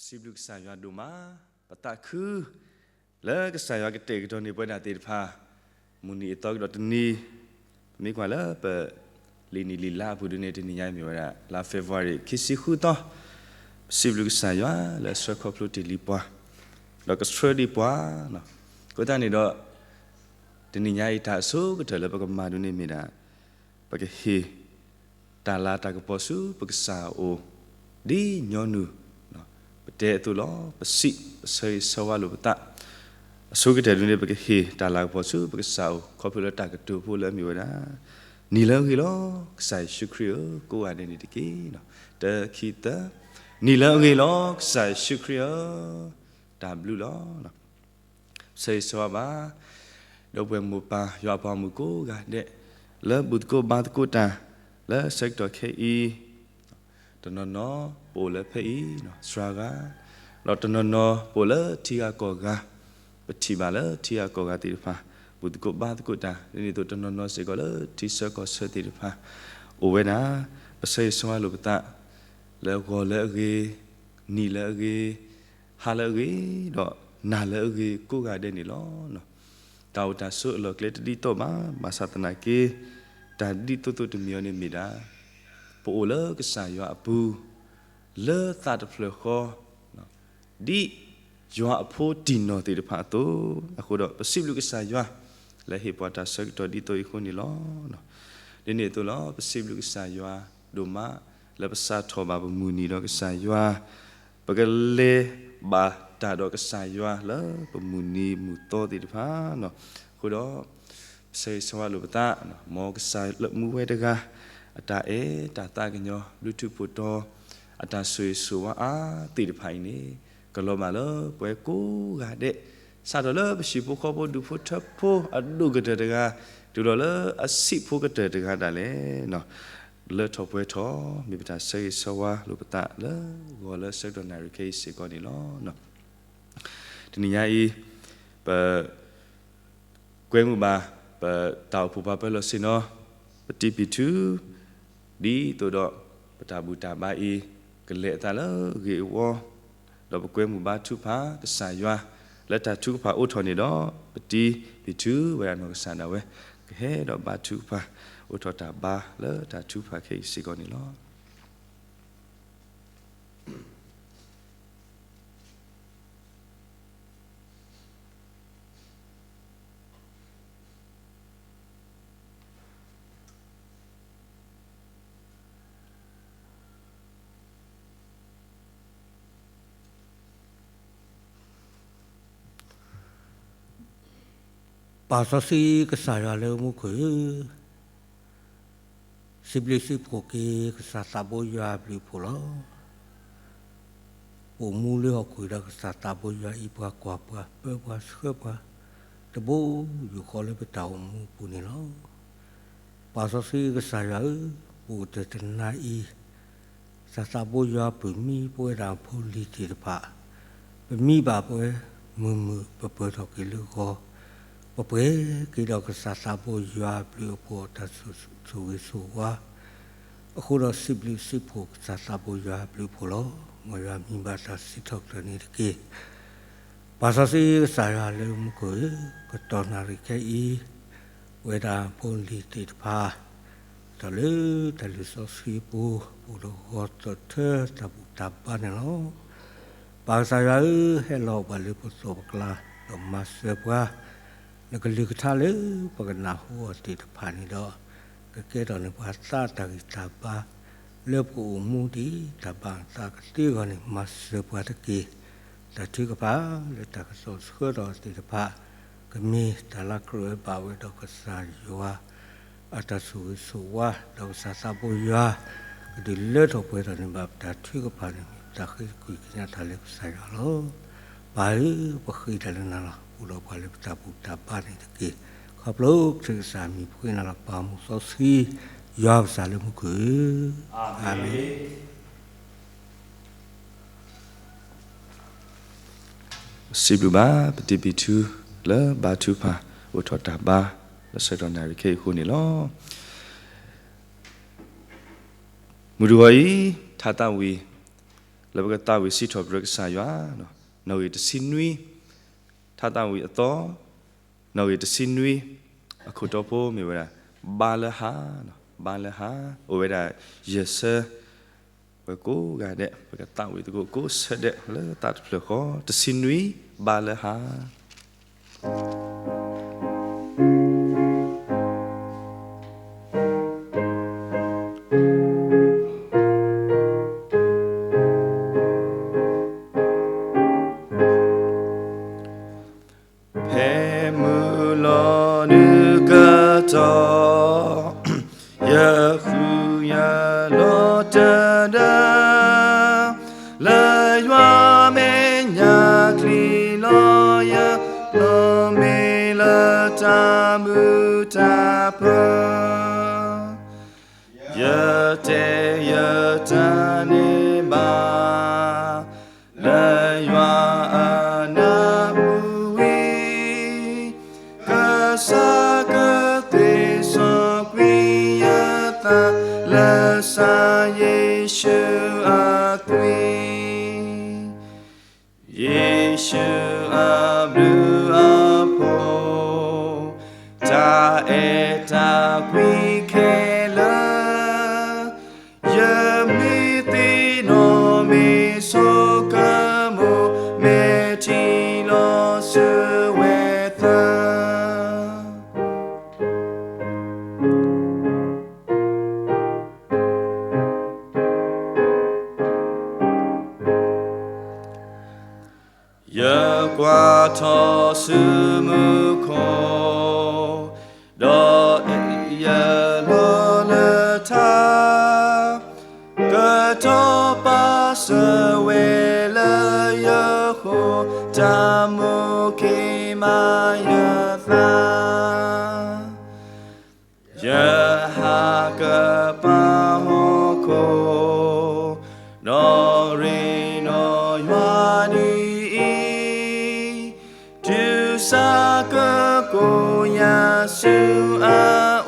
စံးဘျုးကစၢ်ယွၤဒိၣ်မး, ပသးခု လၢကစၢ်ယွၤကတဲာ်ကတီၤန့ၢ်ပဝဲဒၣ်သ့ၣ်တဖၣ် မုၢ်နံၤအသီကဒီးတနံၤ, ပမ့ၢ်ကွၢ်လၢပ လံာ်နံၣ်လံာ်လါအပူၤဒ်န့ၣ် တနံၤညါအံၤမ့ၢ်ဝဲဒၣ် လါ February ခံဆံဃုသီ, ပစံးဘျုးကစၢ်ယွၤလၢအဆှၢခီဖျိတ့ၢ်လံပှၤ, ဒီးကဆှၢဒံးပှၤ, အဃိသတးန့ၣ်ဒီး တနံၤညါအံၤတၢ်အဆိကတၢၢ်လၢပကမၤဒ်န့ၣ်မ့ၢ်ဒၣ် ပကဟ့ၣ် တၢ်လၤတၢ်ကပီၤဆူပကစၢ်အအိၣ် ဒ်ညီနုၢ် ပတဲအသိးလီၤ. ပစံး ပဆၢဂ့ၤဆၢဝါလိာ်ပသး အဆိကတၢၢ်ဒ်န့ၣ် ပကဟ့ၣ်တၢ်လၤကပီၤဆူပကစၢ်အအိၣ် ခီဖျိလၢတၢ်ကတိၤဖိလၢအမ့ၢ်ဝဲဒၣ် နံၤလၢအဂ့ၤလီၤ ကစၢ်ယ့ၣ်ၡူးခရံာ်ဧၢ, ကိးဂၤဒဲးန့ၣ်တက့ၢ်. တၢ ခံ သၢ, နံၤလၢအဂ့ၤလီၤ ကစၢ်ယ့ၣ်ၡူးခရံာ်ဧၢ, တၢ်ဘျုးလီၤ. ဆၢဂ့ၤဆၢဝါဘၣ် ဒီပုၢ်ဝဲၢ်မိၢ်ပၢ်ယွၤအပှၤဂီၢ်မုၢ်ကိးဂၤဒဲး လၢဘူၣ်သကိးဘါသကိးတၢ် လၢဆၢကတီၢ်ခဲအံၤ, တနီၤနီၤပအိၣ်လၢဖဲအံၤ စှၤဂၤ, ဒီးတနီၤနီၤပအိၣ်လၢထံဂၤကီၢ်ဂၤ, ပထံၣ်ဘၣ်လၢထံဂၤကီၢ်ဂၤသ့ၣ်တဖၣ် ဘူၣ်သကိးဘါသကိးတၢ် ဒ်န့ၣ်အသိးတနီၤနီၤစ့ၢ်ကီးလၢထံဆၢကီၢ်ဆၢသ့ၣ်တဖၣ် အိၣ်ဝဲဒၣ်, ပဆၢဂ့ၤဆၢဝါလိာ်ပသး လၢဂီၤလၢအဂ့ၤ, နံၤလၢအဂ့ၤ, ဟါလၢအဂ့ၤ, ဒီးနၤလၢအဂ့ၤကိးဂၤဒဲးန့ၣ်လီၤ. တၢ်အိၣ်တၢ်ဆိးအလီၢ်ကျဲတဒ်သိးဘၣ်, ဘၣ်ဆၣ်သနာ်က့ တၢ်ဒ်သိးသိးတမံၤအံၤန့ၣ်မ့ၢ်ဒၣ် ပအိၣ်လၢကစၢ်ယွၤအပူၤ လၢသးတဖျၢၣ်ဃီ ဒ်ယွၤအဖိတံၢ်နီၢ်သ့ၣ်တဖၣ်အသိး, အဃိဒီးပစံးဘျုးကစၢ်ယွၤ လၢဟ့ၣ်ပှၤတၢ်ဆၢကတီၢ်ဒ်သိးအံၤအဃိန့ၣ်လီၤ. ဒ်န့ၣ်အသိးလီၤ ပစံးဘျုးကစၢ်ယွၤဒိၣ်မး လၢပစးထီၣ်ဘၣ်ပမုၢ်နံၤဒီးကစၢ်ယွၤ, ပကလဲၤဘၣ်တၢ်ဒီးကစၢ်ယွၤလၢပမုၢ်နံၤမုၢ်သီသ့ၣ်တဖၣ်, အဃိဒီး ပဆၢဂ့ၤဆၢဝါလိာ်ပသး, မ်ကစၢ်လၢမူဝဲတဂၤ အတၢ်အဲၣ်တၢ်သးကညီၤ ဘျုးထူးဖှိၣ်တီၤ အတၢ်ဆိၣ်ဂ့ၤဆိၣ်ဝါအါသ့ၣ်တဖၣ်အံၤန့ၣ် ကလီၤဘၣ်လၢပှၤကိးဂၤဒဲး, စးထီၣ်လၢပဟံၣ်ဖိဃီဖိဒူၣ်ဖိထၢဖိအဒိၣ်ကတၢၢ်တဂၤ, တုၤလီၤလၢအဆံးဖိကတၢၢ်တဂၤဒၣ်လဲာ် လၢထီၣ်ပှဲၤထီၣ် မ့ၢ်ပတၢ်ဆၢဂ့ၤဆၢဝါလိာ်ပသးလၢဂီၤလၢဆၢကတီၢ်နၣ်ရံၣ်ခဲအံၤစ့ၢ်ကီးန့ၣ်လီၤ. တနံၤညါအံၤ ပ ကွဲမုာ်ဘၣ် ပတၢ်အိၣ်ဖှိၣ်ပှၤပၢၤလီၢ်ဆ့ၣ်နီၤ ပတံၤပံၤထူ ဒ်သိးဒီး ပတၢ်ဘူၣ်တၢ်ဘါအံၤ ကလဲၤအသးလၢအဂ့ၤအဝီ, ဒီးပကွဲမုာ်ဘါထုကဖၣ်ကစၢ်ယွၤ လၢတၢ်ထုကဖၣ်အိးထီၣ်န့ၣ်ဒီး ပတံၤပံၤထူဝဲဒၣ်နီၢ်ကစၢ်ဒၣ်ဝဲ ကဟဲဒီးဘါထုကဖၣ် အိးထီၣ်တၢ်ဘါလၢတၢ်ထုကဖၣ်ခဲအံၤစ့ၢ်ကီးန့ၣ်လီၤ. ပာ်စီဆှံကစၢ်ယွၤလၢမူခိၣ်ဧၢ, စံးဘျုးစံးဖှိၣ်က့ၤ ကစၢ်သးဘိယွၤအဘျုးအဖှိၣ်လီၤ. ပအိၣ်မူလၢဟီၣ်ခိၣ်ဒီးကစၢ်သးဘိယွၤအံၤ ပှၤကွၢ်ပှၤပၢပှၤဆှၢပှၤ တဘိယူၢ်ဃီလၢပတၢ်အိၣ်မူအပူၤန့ၣ်လီၤ. ပာ်စီဆှံကစၢ်ယွၤဧၢ, ပအိၣ်ကတၢၢ်တနၤအံၤ ကစၢ်သးဘိယွၤပၢၢ်မံပဝဲဒၣ်ဖိလံၤသ့ၣ်တဖၣ်, ပမံဘၣ်ပဝဲမုာ်မုာ် ပပၢၤထီၣ်က့ၤလၢဂီၤ, ပပှဲၤက့ၤဒီးကစၢ်သးဘိယွၤအဘျုးအဖှိၣ်အတၢ်ဆိၣ်ဂ့ၤဆိၣ်ဝါ, အဃိဒီးစံးဘျုးစံးဖှိၣ်ကစၢ်သးဘိယွၤအဘျုးအဖှိၣ်လီၤ. မ်ယွၤမံဘၣ်တၢ်စံးထီၣ်ပတြၢၤန့ၣ်တက့ၢ်. ပာ်စီဆှံကစၢ်ယွၤလၢမူခိၣ်ဧၢ, ကတီၢ်နၣ်ရံၣ်ခဲအံၤ ပဝဲဒၣ်ဖိလံၤသ့ၣ်တဖၣ် ဒ်သိးလၢတၢ်လုၢ်စီဆှံအပူၤ ပအိၣ်ဒီးဂီၤသီၣ်ထၢတၢ်ဘူၣ်တၢ်ဘါန့ၣ်လီၤ. ပၢ်ကစၢ်ယွၤဧၢ, ဟဲလီၤဘၣ်လၢပသီၣ်ပကျါ ဒီးမၤစၢၤပှၤ, နကလုၢ်ကထါလၢပကနၢ်ဟူအီၤသ့ၣ်တဖၣ်န့ၣ်ဒီး ကကဲထီၣ်န့ၢ်ပှၤသးတၢ်ဂံၢ်တၢ်ဘါ လၢပကအိၣ်မူဒ်တၢ်ဘၣ်အသးကသ့အဂီၢ်န့ၣ် မၤစၢၤပှၤတက့ၢ်. တၢ်ထုကဖၣ်လၢတၢ်ကစီၣ်ဆှၢထီၣ်သ့ၣ်တဖၣ် ကမ့ၢ်တၢ်လၢကြၢးဝဲဘၣ်ဝဲဒီးကစၢ်ယွၤ အတၢ်ဆိၣ်ဂ့ၤဆိၣ်ဝါ ဒီးကစၢ်သးဘိယွၤ ကဒုးလၢထီၣ်ပှဲၤထီၣ်န့ၢ်ဘၣ်ပတၢ်ထုကဖၣ်န့ၣ် မ့ၢ်တၢ်ဃ့ကကွံာ်ကညးတၢ်လၢကစၢ်ယွၤလီၤ. ပၢ်ဧၢ, ပဃ့တၢ်လၢနၤလီၤ. အိၣ်ဒီးပှၤလၢပတၢ်ဘူၣ်တၢ်ဘါန့ၣ်တက့ၢ်. ခီဖျိကစၢ်ကစၢ်မံၤပဃ့နၤလီၤ. ပၢ်မူစီဆှံ ယွၤကစၢ်လၢမူခိၣ်ဧၢ, အၤမ့ၣ်. စံးဘျုးဘၣ် ပတံၤပံၤထူ လၢဘါထုကဖၣ် အိးထီၣ်တၢ်ဘါ လၢဆၢကတီၢ်နၣ်ရံၣ်ခဲအံၤအဃိန့ၣ်လီၤ. မုၢ်တဂီၤအံၤ ထါသးဝံၣ် လၢပကသးဝံၣ်စံးထီၣ်ပတြၢၤကစၢ်ယွၤ, နီၣ်ဂံၢ်တဆံနွံ, ထါသးဝံၣ်အသီ, နီၣ်ဂံၢ်တဆံနွံ, အခိၣ်တီဖိမ့ၢ်ဝဲဒၣ် ဘါလၢဟါ, ဘါလၢဟါ, အိၣ်ဝဲဒၣ်ယဲၢ်ဆၢ, ဝဲကိးဂၤဒဲး ပကသးဝံၣ်သကိးကိးဆၢဒဲး လၢသးတဖျၢၣ်ဃီ, တဆံနွံ, ဘါလၢဟါ. ဖဲမုၢ်လီၤနုာ်ကတီၢ်, ယဃုယလီၤတဒါ, လၢယွၤမဲာ်ညါချံလီၤယ, လီၤမ့ၢ်လၢတၢ်မုာ်တၢ်ပၢၤ ယတဲယတၢ်န့ၣ်ဘၣ်, လၢယွၤအနၢ်ဟူဝံၤ, ကစၢ်ကသ့စီကွံာ်ယသး လၢကစၢ်ယ့ၣ်ၡူးအသွံၣ် ယ့ၣ်ၡူးအဘျုးအဖှိၣ်, တၢ်အဲၣ်တၢ်ကွံခဲလၢာ်, ယမ့ၢ်သ့ၣ်နီၣ်မ့ၢ်ဆိကမိၣ်, မဲာ်ထံလီၤဆူဝဲသၢ ယကွၢ်ထီၣ်ဆူမူခိၣ်, ဒီးယလီၤလၢထါ, ကတီၤပာ်စၢၤဝဲလၢယဃိ, တၢ်မိၣ်က့ၤမးယသး ယဟးကပၤဟီၣ်ခိၣ်, နီၣ်ရ့နီၣ်ယွၤဒ်အံၤ, တုၤစးကကိးယၤဆူအ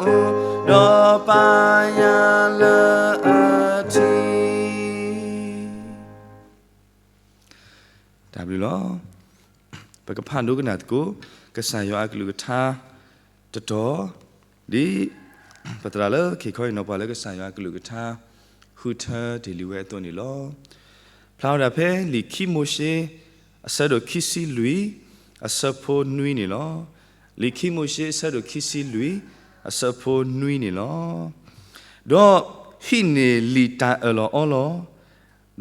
အိၣ်, ဒီးပာ်ယၤလၢအထံ တၢ်ဘျုးလီၤ. ပကဖးဒိကနၣ်သကိး ကစၢ်ယွၤအကလုၢ်ကထါတတီၤ, ဒ်ပသရၣ်လၢခံခီအံၤနီၤ ပှၤလၢကစၢ်ယွၤအကလုၢ်ကထါ ဃုထၢတ့ၢ်လံဝဲအသိးန့ၣ်လီၤ. ဖျါဝဲဒၣ်ဖဲလံာ်ခံမိၤၡ့ အဆၢဒိၣ်ခံဆံလွံၢ် အဆၢဖိနွံန့ၣ်လီၤ. လံာ်ခံမိၤၡ့ အဆၢဒိၣ်ခံဆံလွံၢ် အဆၢဖိနွံန့ၣ်လီၤ. ဒီးဟံးန့ၢ်လံာ်တၢ်အၢၣ်လီၤအီလီၤ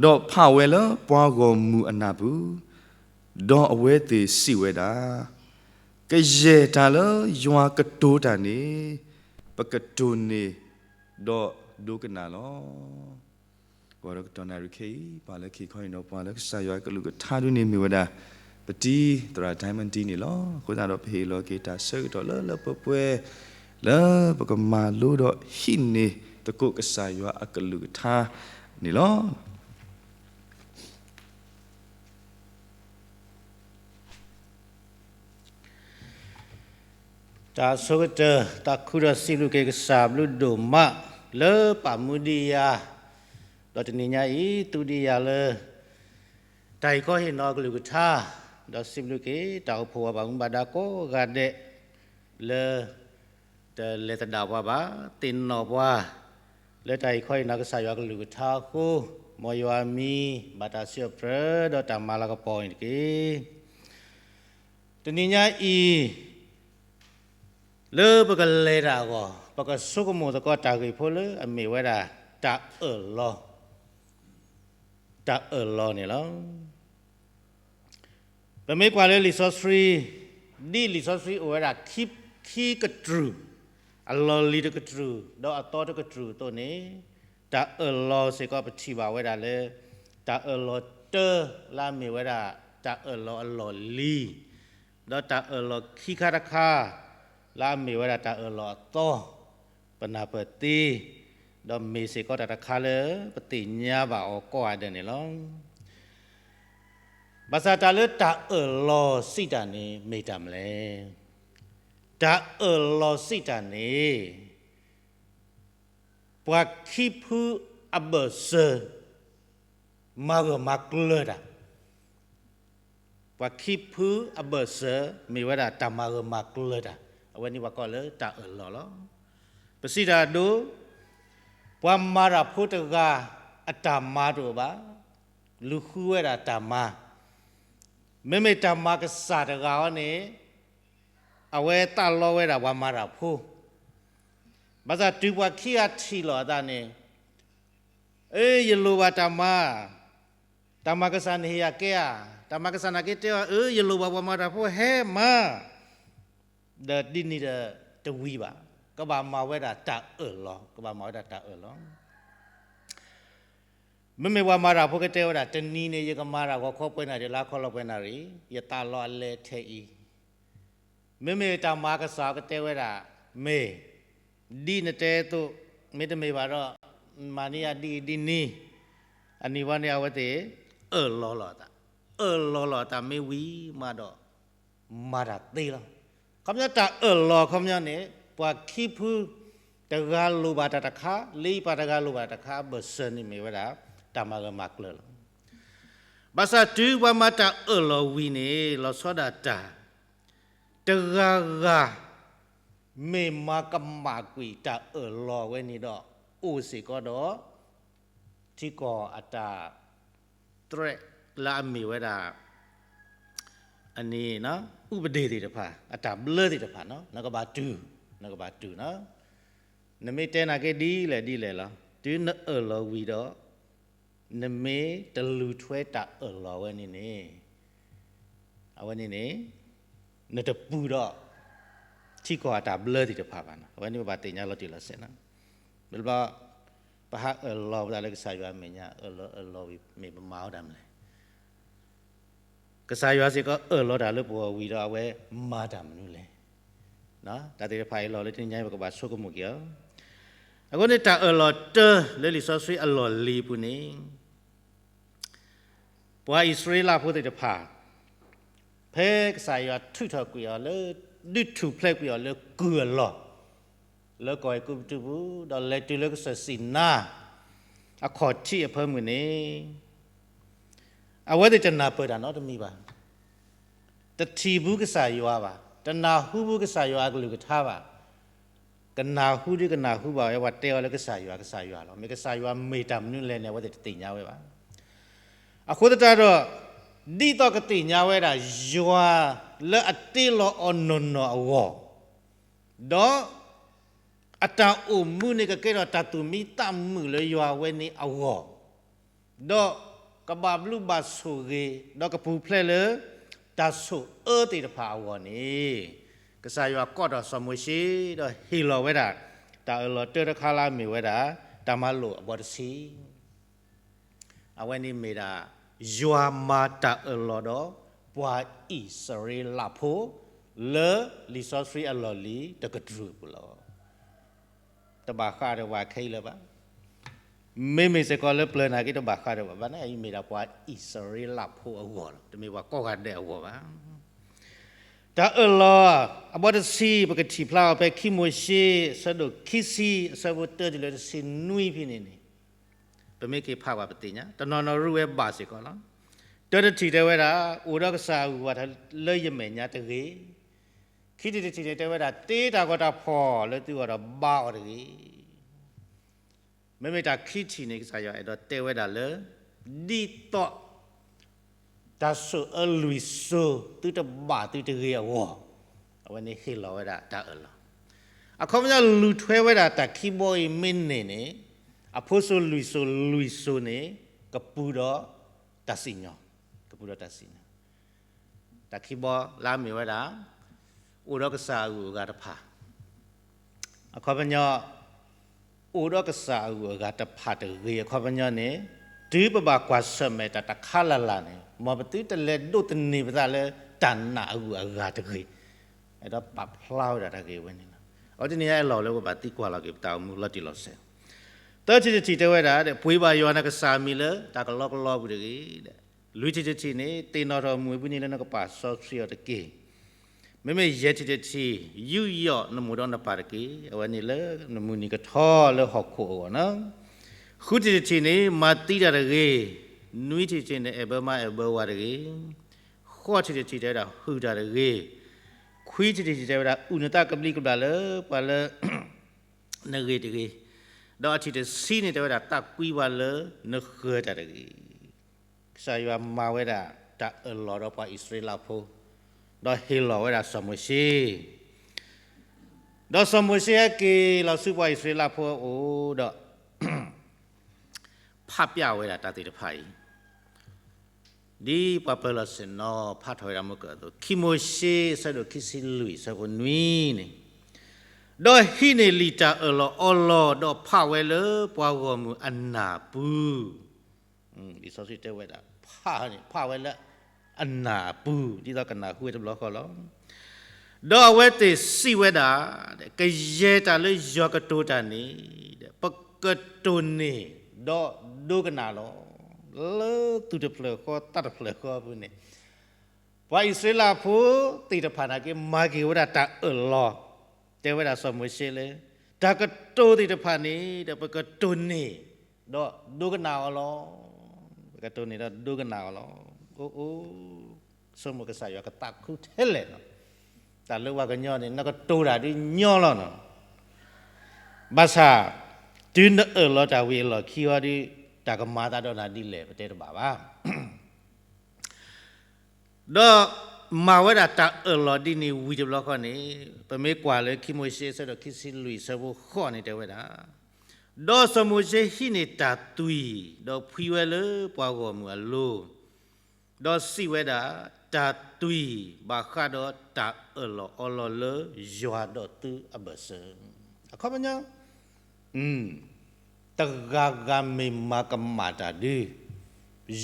ဒီးဖးဝဲလၢပှၤဂီၢ်မုၢ်အနၢ်ပူၤ, ဒီးအဝဲသ့ၣ်စံးဝဲဒၣ်, ကယဲၢ်တၢ်လၢယွၤကတိၤတၢ်န့ၣ် ပကတိၢ်န့ၢ်ဒီးဒိကနၣ်လီၤ. ကွၢ်ဒီးကတီၢ်နၣ်ရံၣ်ခဲအံၤ ပှၤလၢခံခီအံၤဒီး ပှၤလၢကစၢ်ယွၤအကလုၢ်ကထါဒ်န့ၣ်မ့ၢ်ဝဲဒၣ် ပတံၤသရၣ် Diamond ဒ်န့ၣ်လီၤ. အဃိသတးဒီး ပဟ့ၣ်လီၤက့ၤတၢ်ဆၢကတီၢ်လၢလၢပှဲၤပှဲၤ လၢပကမၤလိဒီးဟံးန့ၢ်သကိးကစၢ်ယွၤအကလုၢ်ကထါန့ၣ်လီၤ. တၢ်ဆိကတၢၢ် တၢ်ခူၣ်ဒီးစံးဘျုးက့ၤကစၢ်ဘျုးဒိၣ်မး လၢပာ်မူဒံးယၤ, ဒီးတနံၤညါအံၤ သူဒံးယၤလၢ တၢ်အံၤခီဟ့ၣ်နီၤအကလုၢ်ကထါ, ဒီးစံးဘျုးက့ၤ တၢ်အိၣ်ဖှိၣ်ဝဲပှၤမူဘၣ်ဒါကိးဂၤဒဲး လၢ တလဲၤသဒၣ်ပှၤဘၣ်, သ့ၣ်နီၣ်ပှၤ လၢတၢ်အံၤခီအံၤနီၤ ကစၢ်ယွၤကလုၢ်ကထါအဃိ, မ်ယွၤမံၤ ဘၣ်တၢ်စံးထီၣ်ပတြၢၤ ဒီးတၢ်မၤလၤကပီၤန့ၣ်တက့ၢ်. တနံၤညါအံၤ လၢပကလဲၤတၢ်အဂီၢ် ပကဆိကမိၣ်သကိးတၢ်ဂ့ၢ်ဖိလၢအမ့ၢ်ဝဲဒၣ် တၢ်အၢၣ်လီၤ, တၢ်အၢၣ်လီၤန့ၣ်လီၤ. ပမ့ၢ်ကွၢ်လၢလံာ်စီဆှံ, ဒ်လံာ်စီဆှံအိၣ်ဝဲဒၣ် ခံကတြူၢ်, အလီၢ်လံၤတကတြူၢ် ဒီးအသီတကတြူၢ်အသိးန့ၣ်, တၢ်အၢၣ်လီၤစ့ၢ်ကီးပထံၣ်ဘၣ်ဝဲဒၣ်လၢ တၢ်အၢၣ်လီၤတၢလၢအမ့ၢ်ဝဲဒၣ် တၢ်အၢၣ်လီၤအလီၢ်လံၤ, ဒီးတၢ်အၢၣ်လီၤခံခါတခါ လၢအမ့ၢ်ဝဲဒၣ်တၢ်အၢၣ်လီၤအသီ, ပနၢ်ပၢၢ်သ့, ဒီးမ့ၢ်စ့ၢ်ကီးတၢ်တခါလၢပသ့ၣ်ညါဘၣ်အီၤကိးဂၤဒဲးန့ၣ်လီၤ. ဘၣ်ဆၣ်တၢ်လၢတၢ်အၢၣ်လီၤစံးတၢ်န့ၣ် မ့ၢ်တၢ်မနုၤလဲၣ်. တၢ်အၢၣ်လီၤစံးတၢ်န့ၣ် ပှၤခံဖုအဘၢၣ်စၢၤ မၤဂၢၢ်မၤကျၢၤတၢ်, ပှၤခံဖုအဘၢၣ်စၢၤ မ့ၢ်ဝဲဒၣ်တၢ်မၤဂၢၢ်မၤကျၢၤတၢ်, အဝဲန့ၣ်ပှၤကိးလၢတၢ်အၢၣ်လီၤလီၤ. ပစံးတၢ်အဒိ, ပှၤမၤတၢ်ဖိတဂၤ အတၢ်မၤတအိၣ်ဘၣ်, လူၤဃုဝဲဒၣ်တၢ်မၤ, မ့မ့ၢ်တၢ်မၤကစၢ်တဂၤအံၤန့ၣ် အဝဲသးလီဝဲဒၣ်ပှၤမၤတၢ်ဖိ, ဘၣ်ဆၣ်တုၤပှၤခံဂၤထံၣ်လိာ်အသးန့ၣ်, အၢ ယလိၣ်ဘၣ်တၢ်မၤ, တၢ်မၤကစၢ်နဟ့ၣ်ယၤကဲဧါ, တၢ်မၤကစၢ်နာ်က့တဲအီၤ အၢ ယလိၣ်ဘၣ်ပှၤမၤတၢ်ဖိဟဲမၤ, ဒီးဒ်န့ၣ်ဒီးတဝံၤဘၣ်, ကဘၣ်မၤဝဲဒၣ်တၢ်အၢၣ်လီၤ, ကဘၣ်မၤဝဲဒၣ်တၢ်အၢၣ်လီၤ. မ့မ့ၢ်ပှၤမၤတၢ်ဖိကတဲဝဲဒၣ် တနံၤန့ၣ် ယကမၤတၢ်ဂီၤခီပှဲၤနၣ်ရံၣ် လါခီလီၤပှဲၤနၣ်ရံၣ်, ယသးလီအလဲထဲအံၤ, မ့မ့ၢ်တၢ်မၤကစၢ်ကတဲဝဲဒၣ်, မ့ၢ်ဒ်နတဲအသိး, မ့တမ့ၢ်ဘၣ်ဒီး မၤန့ၢ်ယၤဒ်အံၤဒ်နံၤ, အနံၤဝဲန့ၣ် အဝဲသ့ၣ်အၢၣ်လီၤလီၤအသး, အၢၣ်လီၤလီၤအသးမ့ၢ်ဝံၤမးဒီး မၤတၢ်သ့လီၤ. ခီပညီတၢ်အၢၣ်လီၤခီပညီန့ၣ် ပှၤခံဖု တဂၤလိၣ်ဘၣ်တၢ်တခါ, လၢပှၤတဂၤလိၣ်ဘၣ်တၢ်တခါ အဘၢၣ်စၢၤန့ၣ်မ့ၢ်ဝဲဒၣ် တၢ်မၤဂၢၢ်မၤကျၢၤလီၤ. ဘၣ်ဆၣ်တုၤပှၤမၤတၢ်အၢၣ်လီၤဝံၤန့ၣ် လီၤဆီဒၣ်တၢ်, တဂၤဂၤ မ့ၢ်မၤကမၣ်ကွံာ်တၢ်အၢၣ်လီၤဝဲန့ၣ်ဒီး အိၣ်စ့ၢ်ကီးဒီး ထံကီၢ်အတၢ် သရဲး လၢအမ့ၢ်ဝဲဒၣ် အန့ၣ် ဥပဒေသ့ၣ်တဖၣ် အတၢ်ဘျၢသ့ၣ်တဖၣ်နီၤ, နကဘၣ်တူၢ်, နကဘၣ်တူၢ်နီၤ, နမ့ၢ်တဲနာ်က့ဒ်လဲၣ်ဒ်လဲၣ်လီၤ, တုၤနအၢၣ်လီၤဝံၤဒီး နမ့ၢ်တလူၤထွဲတၢ်အၢၣ်လီၤဝဲန့ၣ်န့ၣ် အဝဲန့ၣ်န့ၣ် နတပူၤဒီး ထံကီၢ်အတၢ်ဘျၢသ့ၣ်တဖၣ်ဘၣ်နီၤ, အဝဲန့ၣ်ပဘၣ်သ့ၣ်ညါလီၤတံၢ်လီၤဆဲးနီၤ, ဘျီ ပဟးအၢၣ်လီၤပသးလၢကစၢ်ယွၤအမဲာ်ညါ အၢၣ်လီၤအၢၣ်လီၤဝံၤ မ့ၢ်ပမၤအီၤတၢ်မနုၤလဲၣ်. ကစၢ်ယွၤစ့ၢ်ကီးအၢၣ်လီၤတၢ်လၢပဂီၢ်ဝံၤဒီးအဝဲမၤတၢ်မနုၤလဲၣ်. တၢ်သ့ၣ်တဖၣ်အံၤလီၤလၢတနံၤညါအံၤ ပကဘၣ်ဆိကမိၣ်က့ၤအီၤ. အဃိန့ၣ်တၢ်အၢၣ်လီၤတၢလၢလံာ်စီဆှံအလီၢ်လံၤအပူၤန့ၣ် ပှၤအံၣ်စရ့လးဖိသ့ၣ်တဖၣ် ဖဲကစၢ်ယွၤထုးထီၣ်ကွံာ်အီၤလၢ ဒုးထူၣ်ဖျဲးကွံာ်အီၤလၢကုၢ်အလီၢ် လၢကီၢ်အဲၤကူပတူးပူၤ ဒီးလဲၤတုၤလၢကစၢၢ်စံနါ အခီၣ်ထံးအဖၢမုၢ်န့ၣ် အဝဲသ့ၣ်တနၢ်ပၢၢ်တၢ်နီတမံၤဘၣ်. တထံၣ်ဘူးကစၢ်ယွၤဘၣ်, တနၢ်ဟူဘူးကစၢ်ယွၤအကလုၢ်ကထါဘၣ်. ကနၢ်ဟူဒ်ကနၢ်ဟူဘၣ်ဝဲ ပှၤတဲအီၤလၢကစၢ်ယွၤ ကစၢ်ယွၤလီၤ. မ့ၢ်ကစၢ်ယွၤမ့ၢ်တၢ်မနုၤလဲၣ်န့ၣ် အဝဲသ့ၣ်တသ့ၣ်ညါဝဲဘၣ်. အဃိသတးဒီး ဒ်သိးကသ့ၣ်ညါဝဲဒၣ် ယွၤလၢအတ့လီၤအီၤနီၢ်နီၢ်အဂီၢ်, ဒီး အတၢ်အိၣ်မူန့ၣ်ကကဲထီၣ်တၢ်သူၣ်မံသးမုာ်လၢယွၤဝဲန့ၣ်အဂီၢ်, ဒီးကဘၣ်ဘျုးဘၣ်ဆိၣ်ဂ့ၤ ဒီးကပူၤဖျဲးလၢ တၢ်ဆိၣ်အၢသ့ၣ်တဖၣ်အဂီၢ်န့ၣ်, ကစၢ်ယွၤကိးထီၣ်စီၤမိၤၡ့ ဒီးဟ့ၣ်လီၤဝဲဒၣ် တၢ်အၢၣ်လီၤတၢတခါလၢအမ့ၢ်ဝဲဒၣ် တၢ်မၤလိာ်အဘီတဆံ အဝဲန့ၣ်မ့ၢ်ဒၣ် ယွၤမၤတၢ်အၢၣ်လီၤဒီး ပှၤအံၣ်စရ့လးဖိ လၢလံာ်စီဆှံအလီၢ်လံၤတကတြူၢ်အပူၤလီၤ. တဘၣ်ဃးဒီးပှၤခဲအံၤလၢၤဘၣ်. မ့မ့ၢ်စ့ၢ်ကီးလၢပျၢၤနာ်က့ တဘၣ်ဃးဒီးဘၣ် ဘၣ်န့ၣ် အံၤမ့ၢ်ဒၣ်ပှၤအံၣ်စရ့လးဖိအဂီၢ်လီၤ. တမ့ၢ်ပှၤကိးဂၤဒဲးအဂီၢ်ဘၣ်. တၢ်အၢၣ်လီၤအဘီတဆံ ပကထံၣ်ဖျါအီၤဖဲခံမိၤၡ့ အဆၢဒိၣ်ခံဆံ အဆၢဖိတၢတုၤလၢတဆံနွံဖဲန့ၣ်န့ၣ် ပမ့ၢ်က့ၤဖးဘၣ်ပသ့ၣ်ညါ တနီၤနီၤရူၢ်ဝဲဘၣ်စ့ၢ်ကီးလီၤ. တၢတထံၣ်တဲဝဲဒၣ် အိၣ်ဒီးကစၢ်အဂံၢ်အဘါလၢယမဲာ်ညါတဂ့ၤ. ခံထံၣ်တထံၣ်န့ၣ်တဲဝဲဒၣ် တ့တၢ်ဂီၤတၢ်ဖီၣ်လၢသုဂီၢ်ဒီးဘါအီၤတဂ့ၤ. မ့မ့ၢ်တၢ်ခံထံၣ်န့ၣ် ကစၢ်ယွၤအဲၣ်ဒိးတဲဝဲဒၣ်လၢ ဒ်သိး တၢ်ဆိၣ်အၢလွံၢ်စိၤ သုတဘၣ်သုတဂ့ၤအဂီၢ်, အဝဲန့ၣ်ဟ့ၣ်လီၤဝဲဒၣ်တၢ်အၢၣ်လီၤ. အခီပညီလူၤထွဲဝဲဒၣ်တၢ်ခံဘီအံၤမ့ၢ်န့ၢ်န့ၣ်, အဖိစိၤလွံၢ်စိၤလွံၢ်စိၤန့ၣ် ကပူၤဒီးတၢ်စံၣ်ညီၣ်, ကပူၤဒီးတၢ်စံၣ်ညီၣ် တၢ်ခံဘီလၢအမ့ၢ်ဝဲဒၣ် အိၣ်ဒီးကစၢ်အဂုၤအဂၤတဖၣ် အခီပညီ အိၣ်ဒီးကစၢ်အဂုၤအဂၤတဖၣ်တဂ့ၤ အခီပညီန့ၣ် တုၤပဘၣ်ကွၢ်ဆၢၣ်မဲာ်တၢ်တခါလၢ်လၢ်န့ၣ် မ်ပသုတလဲၤဒိးသန့ၤပသးလၢတၢ်နာ်အဂုၤအဂၤတဂ့ၤ, အဲၣ်ဒိးပာ်ဖျါဝဲဒၣ်တၢ်ဂ့ၢ်ဝဲန့ၣ်လီၤ. အဝဲတနံၤညါအဲၣ်လီၤလၢပဘၣ်သံကွၢ်လီၤက့ၤပတၢ်အိၣ်မူလီၤတံၢ်လီၤဆဲး, သၢထံၣ်တထံၣ်တဲဝဲဒၣ် ပှ့ၤဘၣ်ယွၤနကစၢ်အမံၤလၢတၢ်ကလီကလီပူၤတဂ့ၤ လွံၢ်ထံၣ်တထံၣ်န့ၣ် သ့ၣ်နီၣ်ထီၣ်မုၢ်အပူၤန့ၣ်လၢနကပာ်စီဆှံအီၤတက့ၢ်. မ့မ့ၢ်ယဲၢ်ထံၣ်တထံၣ် ယူးယီၣ်နမိၢ်ဒီးနပၢ်တက့ၢ်. အဝဲန့ၣ်လၢနမုၢ်နံၤကထီလၢဟီၣ်ခိၣ်အဂီၢ်နီၤ. ဃုထံၣ်တထံၣ်န့ၣ် မၤသံတၢ်တဂ့ၤ. နွံထံၣ်တထံၣ်န့ၣ် အဲၣ်ဘၢမါအဲၣ်ဘၢဝၤတဂ့ၤ, ဃိးထံၣ်တထံၣ်တဲဝဲဒၣ် ဟုၣ်တၢ်တဂ့ၤ, ခွံထံၣ်တထံၣ်တဲဝဲဒၣ် အုၣ်နသးကဘျံးကဘျၣ်လၢပှၤလၢ နဂ့ၤတဂ့ၤ, ဒီးအထံၣ်တဆံန့ၣ်တဲဝဲဒၣ် သးကွံပှၤလၢနဃၢၤတၢ်တဂ့ၤ. ကစၢ်ယွၤမၤဝဲဒၣ်တၢ်အၢၣ်လီၤဒီးပှၤအံၣ်စရ့လးဖိ, ဒီးဟ့ၣ်လီၤဝဲဒၣ်စီၤမိၤၡ့, ဒီးစီၤမိၤၡ့ဟဲက့ၤလီၤဆူပှၤအံၣ်စရ့လးဖိအအိၣ်ဒီး ဖးပျၢ်ဝဲဒၣ်တၢ်သ့ၣ်တဖၣ်အံၤ, ဒ်ပှၤပၢၤလီၢ်ဆ့ၣ်နီၤဖးထီၣ်ဝဲဒၣ်မုၢ်ကၢၢ်အသိး, ခံမိၤၡ့ အဆၢဒိၣ်ခံဆံလွံၢ် အဆၢဖိနွံန့ၣ်, ဒီးဟံးန့ၢ်လံာ်တၢ်အၢၣ်လီၤအီလီၤ, ဒီးဖးဝဲလၢပှၤဂီၢ်မုၢ်အနၢ်ပူၤ, လံာ်စီဆှံတဲဝဲဒၣ် ဖးန့ၣ် ဖးဝဲလၢအနၢ်အပူၤ, ဒ်သိးကနၢ်ဟူဝဲတဘျီဃီလီၤ. ဒီးအဝဲသ့ၣ်စံးဝဲဒၣ်, ကယဲၢ်တၢ်လၢယွၤကတိၤတၢ်န့ၣ်, ပကတိၢ်န့ၢ်ဒီးဒိကနၣ်လီၤ. လၢသူၣ်တဖျၢၣ်ဃီသးတဖျၢၣ်ဃီအပူၤန့ၣ်, ပှၤအံၣ်စရ့လးဖိသ့ၣ်တဖၣ်န့ၣ်က့ မၤက့ၤဝဲဒၣ်တၢ်အၢၣ်လီၤ, တဲဝဲဒၣ်စီၤမိၤၡ့လၢ တၢ်ကတိၤသ့ၣ်တဖၣ်န့ၣ်ဒီး ပကတိၢ်န့ၢ်ဒီးဒိကနၣ်အီၤလီၤ. ပကတိၢ်န့ၢ်ဒီးဒိကနၣ်အီၤလီၤ. အိၣ်အိၣ်, ဆိကမိၣ်ကစၢ်ယွၤကသးခုထဲလဲၣ်နီၤ. တၢ်လၢပှၤကညီန့ၣ် နကတိၤတၢ်ဒ်ညီလီၤနီၤ. ဘၣ်ဆၣ် တုၤနအၢၣ်လီၤတၢ်ဝံၤအလီၢ်ခံအီၤဒီး တၢ်ကမၤသးဒီးနၤဒ်လဲၣ် ပတဲတဘၣ်ဘၣ်. ဒီးမၤဝဲဒၣ်တၢ်အၢၣ်လီၤဒ်န့ၣ်ဝံၤတဘျီဃီန့ၣ်, ပမ့ၢ်ကွၢ်လၢခံမိၤၡ့ အဆၢဒိၣ်ခံဆံလွံၢ် အဆၢဖိဃိးန့ၣ်တဲဝဲဒၣ်, ဒီးစီၤမိၤၡ့ဟံးန့ၢ်တၢ်သွံၣ်, ဒီးဖှံဝဲလၢပှၤဂီၢ်မုၢ်အလိၤ, ဒီးစံးဝဲဒၣ်, တၢ်သွံၣ်ဘၣ်ဃးဒီးတၢ်အၢၣ်လီၤအီလီၤလၢယွၤဒီးသုအဘၢၣ်စၢၤ. အခီပညီ တဂၤဂၤမ့ၢ်မၤကမၣ်တၢ်ဒု,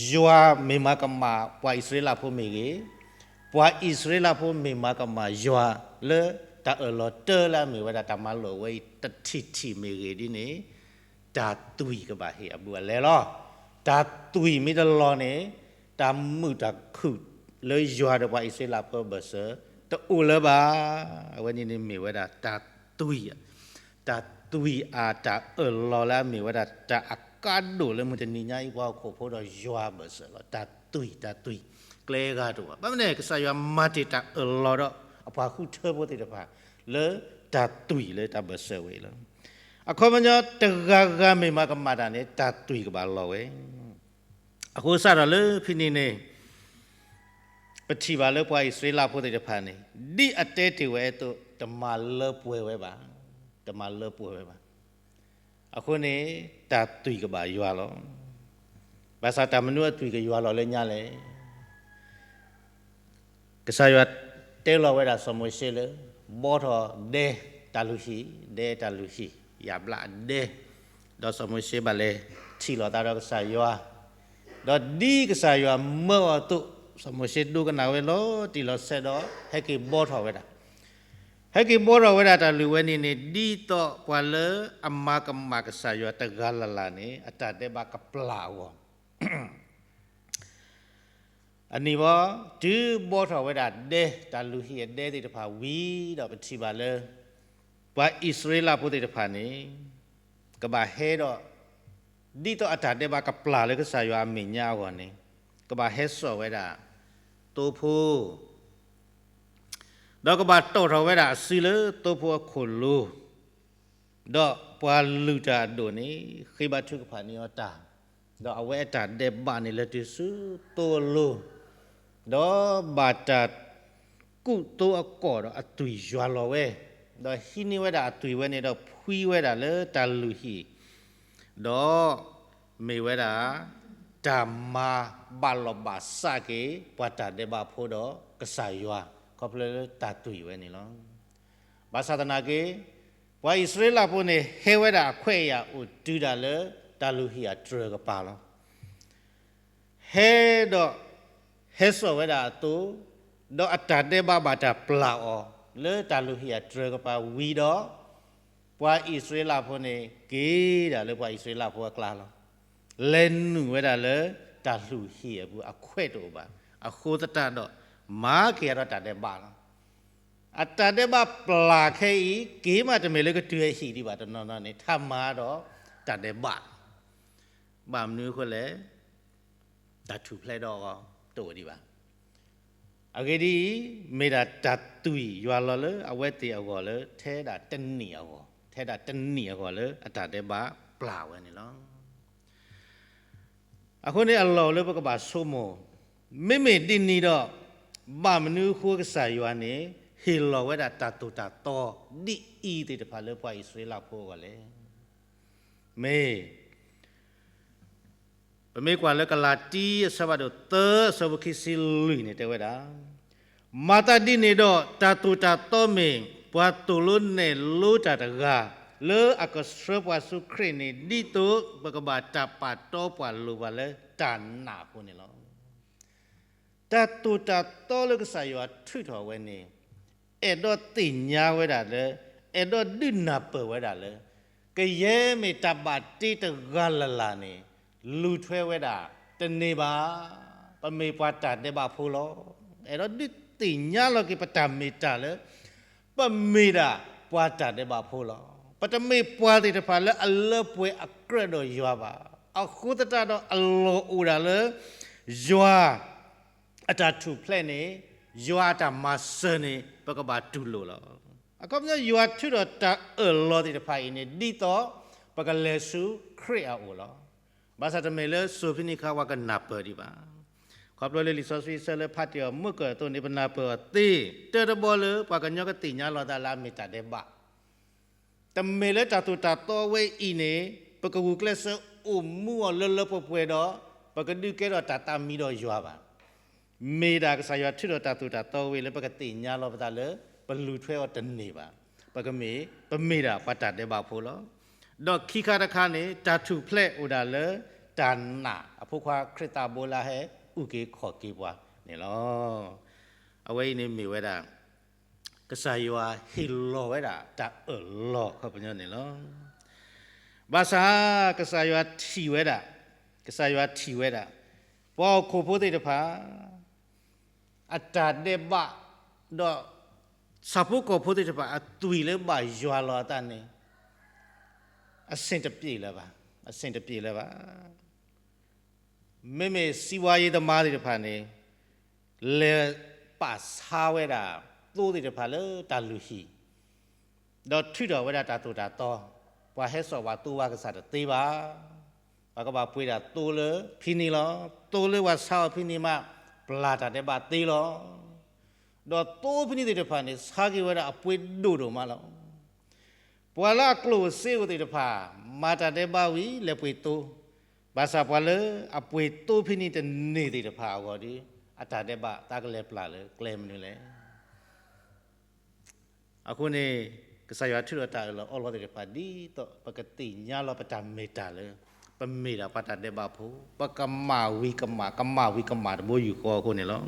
ယွၤမ့ၢ်မၤကမၣ်ပှၤအံၣ်စရ့လးဖိမ့ၢ်ဂ့ၤ, ပှၤအံၣ်စရ့လးဖိမ့ၢ်မၤကမၣ်ယွၤလၢတၢ်အၢၣ်လီၤတၢ်လၢအမ့ၢ်ဝဲဒၣ်တၢ်မၤလိာ်ဝဲအံၤ တထံၣ်ထံၣ်မ့ၢ်ဂ့ၤဒ်န့ၣ်, တၢ်သွံၣ်ကဘၣ်ဟ့ၣ်အဘူးအလဲလီၤ. တၢ်သွံၣ်မ့ၢ်တလီၤန့ၣ်, တၢ်မုာ်တၢ်ခုၣ်လၢယွၤဒီးပှၤအံၣ်စရ့လးဖိအဘၢၣ်စၢၤ တအိၣ်လၢၤဘၣ်. အဝဲန့ၣ်န့ၣ်မ့ၢ်ဝဲဒၣ်တၢ်သွံၣ်, တၢ်သွံၣ်အတၢ်အၢၣ်လီၤလၢအမ့ၢ်ဝဲဒၣ်တၢ်အကါဒိၣ်လၢမုၢ်တနံၤညါအံၤ ပှၤဟီၣ်ခိၣ်ဖိဒီးယွၤအဘၢၣ်စၢၤလီၤ. တၢ်သွံၣ်, တၢ်သွံၣ်, ကျဲဂၤတအိၣ်ဘၣ်. ဘၣ်မနုၤလဲၣ်, ကစၢ်ယွၤမၤတ့ၢ်တၢ်အၢၣ်လီၤဒီးအပှၤဃုထၢဖိသ့ၣ်တဖၣ် လၢတၢ်သွံၣ်လၢတၢ်ဘၢၣ်စၢၤဝဲအံၤလီၤ. အခီပညီ တဂၤဂၤမ့ၢ်မၤကမၣ်တၢ်န့ၣ် တၢ်သွံၣ်ကဘၣ်လီၤဝဲ အဃိစးထီၣ်လၢဖဲန့ၣ်န့ၣ်, ပထံၣ်ဘၣ်လၢပှၤအံၣ်စရ့လးဖိသ့ၣ်တဖၣ်န့ၣ်, ဒ်အတဲတ့ၢ်ဝဲအသိး တမၤလၢပှဲၤဝဲဘၣ်, တမၤလၢပှဲၤဝဲဘၣ်. အဃိန့ၣ် တၢ်သွံၣ်ကဘၣ်ယွၤလီၤ. ဘၣ်ဆၣ်တၢ်မနုၤအသွံၣ်ကယွၤလီၤလၢညါလဲၣ်. ကစၢ်ယွၤတဲလီၤဝဲဒၣ်စီၤမိၤၡ့လၢ ဘှီထီၣ်ဒဲတၢ်လုၢ်ဟံၣ်, ဒဲတၢ်လုၢ်ဟံၣ်, ယၣ်ဘျးအဒဲ, ဒီးစီၤမိၤၡ့ဘၣ်လဲၤထံၣ်လိာ်သးဒီးကစၢ်ယွၤ, ဒီးဒ်ကစၢ်ယွၤမၢအီၤအသိး, စီၤမိၤၡ့ဒိကနၣ်ဝဲလီၤတံၢ်လီၤဆဲးဒီး ဟဲက့ၤဘှီထီၣ်ဝဲဒၣ်, ဟဲက့ၤဘှီထီၣ်ဝဲဒၣ်တၢ်လုၢ်ဝဲန့ၣ်န့ၣ် ဒ်သိးပှၤလၢအမၤကမၣ်ကစၢ်ယွၤတဂၤလၢ်လၢ်န့ၣ် အတၢ်ဒဲးဘးကပျၢ်အဂီၢ် အန့ၣ်ဘၣ်, တုၤဘှီထီၣ်ဝဲဒၣ်ဒဲတၢ်လုၢ်ဟံၣ်အဒဲသ့ၣ်တဖၣ်ဝံၤဒီး ပထံၣ်ဘၣ်လၢ ပှၤအံၣ်စရ့လးဖိသ့ၣ်တဖၣ်န့ၣ် ကဘၣ်ဟဲဒီး ဒ်သိးအတၢ်ဒဲးဘးကပျၢ်လၢကစၢ်ယွၤအမဲာ်ညါအဂီၢ်န့ၣ် ကဘၣ်ဟဲစိာ်ဝဲဒၣ်သိဖိ ဒီးကဘၣ်တီၣ်ထီၣ်ဝဲဒၣ်အစုလၢသိဖိအခိၣ်လိၤ, ဒီးပှၤလုၢ်တၢ်အဒိၣ်န့ၣ် ဃ့ဘါထုကဖၣ်န့ၢ်အီၤတၢ်, ဒီးအဝဲအတၢ်ဒဲးဘးန့ၣ်လဲၤတုၤဆူသိအလိၤ, ဒီးဘၣ်တၢ်ကူးသိအကီၢ်ဒီးအသွံၣ်ယွၤလီၤဝဲ, ဒီးဟံးန့ၢ်ဝဲဒၣ်အသွံၣ်ဝဲန့ၣ်ဒီး ဖှံဝဲဒၣ်လၢတၢ်လုၢ်ဟံၣ် ဒီးမ့ၢ်ဝဲဒၣ် တၢ်မၤဘၣ်လီၢ်ဘၣ်စးက့ၤ ပှၤတၢ်ဒဲးဘးဖိဒီးကစၢ်ယွၤ ခီဖျိလၢတၢ်သွံၣ်ဝဲန့ၣ်လီၤ. ဘၣ်ဆၣ်သနာ်က့ ပှၤအံၣ်စရ့လးဖိန့ၣ် ဟဲဝဲဒၣ်အခွဲးအယာ်အိၣ်တုၤဒၣ်လၢတၢ်လုၢ်ဟံၣ်အတြၢၤကပၤလီၤ. ဟဲဒီး ဟဲစိာ်ဝဲဒၣ်အသိ, ဒီးအတၢ်ဒဲးဘးဘၣ်တၢ်ပျၢ်အီၤ လၢတၢ်လုၢ်ဟံၣ်အတြၢၤကပၤဝံၤဒီး, ပှၤအံၣ်စရ့လးဖိန့ၣ် က့ၤဒၣ်လၢပှၤအံၣ်စရ့လးဖိအကျါလီၤ. လဲၤနုာ်ဝဲဒၣ်လၢတၢ်လုၢ်ဟံၣ်အပူၤ အခွဲးတအိၣ်ဘၣ်. အဃိသတးဒီး မၤက့ၤအါထီၣ်တၢ်ဒဲးဘးလီၤ. အတၢ်ဒဲးဘးပျၢ်ခဲအံၤ က့ၤမးတမ့ၢ်လၢကတုၤအဟံၣ်ဒံးဘၣ်, တနီၤနီၤန့ၣ် ထါမၤဒီးတၢ်ဒဲးဘးလီၤ. ဘၣ်မနုၤအဃိလဲၣ်. တၢ်ထူၣ်ဖျဲးဒီးအီၤတအိၣ်ဒံးဘၣ်. အဂ့ၢ်ဒ်အံၤ, မ့ၢ်ဒၣ်တၢ်သွံၣ်ယွၤလီၤလၢအဝဲသ့ၣ်အဂီၢ်လၢထဲဒၣ်တနံၣ်အဂီၢ်, ထဲဒၣ်တနံၣ်အဂီၢ်လၢအတၢ်ဒဲးဘးပျၢ်ဝဲန့ၣ်လီၤ. အဃိန့ၣ်အလီၢ်အိၣ်လၢပကဘၣ်ဆိကမိၣ်, မ့မ့ၢ်ဒ်န့ၣ်ဒီး, ဘၣ်မနုၤအဃိကစၢ်ယွၤန့ၣ် ဟ့ၣ်လီၤဝဲဒၣ်တၢ်သိၣ်တၢ်သီဒ်အံၤသ့ၣ်တဖၣ်လၢပှၤအံၣ်စရ့လးဖိအဂီၢ်လဲၣ်. မ့ၢ် ပမ့ၢ်ကွၢ်လၢကလၤတံ အဆၢဖးဒိၣ်သၢ အဆၢဖိခံဆံလွံၢ်န့ၣ်တဲဝဲဒၣ်, မၤသးဒ်န့ၣ်ဒီး တၢ်သိၣ်တၢ်သီမ့ၢ်ပှၤသိၣ်လိနဲၣ်လိတၢ်တဂၤ လၢအကဆှၢပှၤဆူခရံာ်န့ၣ် ဒ်သိးပကဘၣ်တၢ်ပာ်တီပှၤလိၤပှၤလၢတၢ်နာ်အဃိန့ၣ်လီၤ. တၢ်သိၣ်တၢ်သီလၢကစၢ်ယွၤထုးထီၣ်ဝဲန့ၣ်, အဲၣ်ဒိးသ့ၣ်ညါဝဲဒၣ်လၢ, အဲၣ်ဒိးဒုးနၢ်ပၢၢ်ဝဲဒၣ်လၢ, ကယဲၢ်မ့ၢ်တၢ်ဘၣ်တ့တဂၤလၢ်လၢ်န့ၣ်, လူၤထွဲဝဲဒၣ်တန့ၢ်ဘၣ်. ပမ့ၢ်ပှၤတၢ်ဒဲးဘးဖိလီၤ. အဲၣ်ဒိးဒုးသ့ၣ်ညါလီၤက့ၤပတၢ်မ့ၢ်တၢ်လၢ ပမ့ၢ်ဒၣ်ပှၤတၢ်ဒဲးဘးဖိလီၤ. ပတမ့ၢ်ပှၤသ့ၣ်တဖၣ်လၢအလၢပှဲၤအကြၢးဒီးယွၤဘၣ်. အဃိသတးဒီးအလီၢ်အိၣ်ဒၣ်လၢ ယွၤအတၢ်ထူၣ်ဖျဲးန့ၣ်, ယွၤအတၢ်မၤစၢၤန့ၣ် ပကဘၣ်တူၢ်လိာ်လီၤ. အခီပညီယွၤထုးထီၣ်တၢ်အၢၣ်လီၤသ့ၣ်တဖၣ်အံၤန့ၣ် ဒ်သိးပကလဲၤဆူခရံာ်အအိၣ်လီၤ. ဘၣ်ဆၣ်တမ့ၢ်လၢစိၤဖံနံၤဃါပှၤကနၢ်ပၢၢ်ဒံးဘၣ်. ခီဖျိလၢလံာ်စီဆှံဆၢလၢဖးတ့ၢ်အီၤမုၢ်ကၢၢ်အသိးန့ၣ် ပနၢ်ပၢၢ်အီၤသ့, တၢတဘီလၢပှၤကညီကသ့ၣ်ညါလီၤသးလၢအမ့ၢ်တၢ်ဒဲးဘး တမ့ၢ်လၢတၢ်သိၣ်တၢ်သီဝဲအံၤန့ၣ် ပကဂုာ်ကျဲးစၢးအိၣ်မူအီၤလၢလၢပှဲၤပှဲၤဒီး ပကဒုးကဲထီၣ်တၢ်သးမံဒီးယွၤဘၣ်. မ့ၢ်ဒၣ်ကစၢ်ယွၤထုးထီၣ်တၢ်သိၣ်တၢ်သီဝဲလၢပကသ့ၣ်ညါလီၤပသးလၢ ပလူၤထွဲအီၤတန့ၢ်ဘၣ်. ပကမ့ၢ်, ပမ့ၢ်ဒၣ်ပှၤတၢ်ဒဲးဘးဖိလီၤ. ဒီးခံခါတခါန့ၣ် တၢ်ထူၣ်ဖျဲးအိၣ်ဒၣ်လၢတၢ်နာ်, အဖိခွါခရံာ်သးဘိလၢဟဲအုၣ်က့ၤခီၣ်က့ၤပှၤန့ၣ်လီၤ. အဝဲအံၤန့ၣ်မ့ၢ်ဝဲဒၣ် ကစၢ်ယွၤဟ့ၣ်လီၤဝဲဒၣ်တၢ်အၢၣ်လီၤခီပညီန့ၣ်လီၤ. ဘၣ်ဆၣ်ကစၢ်ယွၤထံၣ်ဝဲဒၣ်, ကစၢ်ယွၤထံၣ်ဝဲဒၣ် ပှၤဟီၣ်ခိၣ်ဖိသ့ၣ်တဖၣ် အတၢ်ဒဲးဘး ဒီး ဆၣ်ဖိကီၢ်ဖိသ့ၣ်တဖၣ်အသွံၣ်လၢဘၣ်ယွၤလီၤအသးန့ၣ် အဆင်တပြေလၢၤဘၣ်, အဆင်တပြေလၢၤဘၣ်. မ့မ့ၢ်စံးဝါယံသမါသ့ၣ်တဖၣ်န့ၣ် လဲၤပာ်ဆါဝဲဒၣ်သိသ့ၣ်တဖၣ်လၢတၢ်လုၢ်ဟံၣ် ဒီးထုးထီၣ်ဝဲဒၣ်တၢ်သိၣ်တၢ်သီ, ပှၤဟဲစိာ်ပှၤသိဝါကစၢ်တသ့ဘၣ်. ပှၤကဘၣ်ပှ့ၤဒၣ်သိလၢဖံနံၤလီၤ. သိလၢပှၤဆါအီၤဖံနံၤမး ပျၢ်တၢ်ဒဲးဘးသ့လီၤ. ဒီးသိဖံနံၤသ့ၣ်တဖၣ်န့ၣ် ဆါက့ၤဝဲဒၣ်အပှ့ၤဒိၣ်ဒိၣ်မးလီၤ. ပှၤလၢအကျိၣ်စ့အိၣ်သ့ၣ်တဖၣ် မၤတၢ်ဒဲးဘးဝံၤ လဲၤပှ့ၤသိ, ဘၣ်ဆၣ်ပှၤလၢအပှ့ၤသိဖံနံၤတန့ၢ်သ့ၣ်တဖၣ်အဂီၢ်ဒီး အတၢ်ဒဲးဘးသးကလဲၤပျၢ်လၢကျဲမနုၤလဲၣ်. အဃိန့ၣ် ကစၢ်ယွၤထုးထီၣ်တၢ်အၢၣ်လီၤအီလီၤသ့ၣ်တဖၣ် ဒ်သိးပကသ့ၣ်ညါလီၤပတၢ်မ့ၢ်တၢ်လၢ ပမ့ၢ်ဒၣ်ပှၤတၢ်ဒဲးဘးဖိ, ပကမၣ်ဝံၤကမၣ်, ကမၣ်ဝံၤကမၣ်တဘိယူၢ်ဃီအဃိန့ၣ်လီၤ.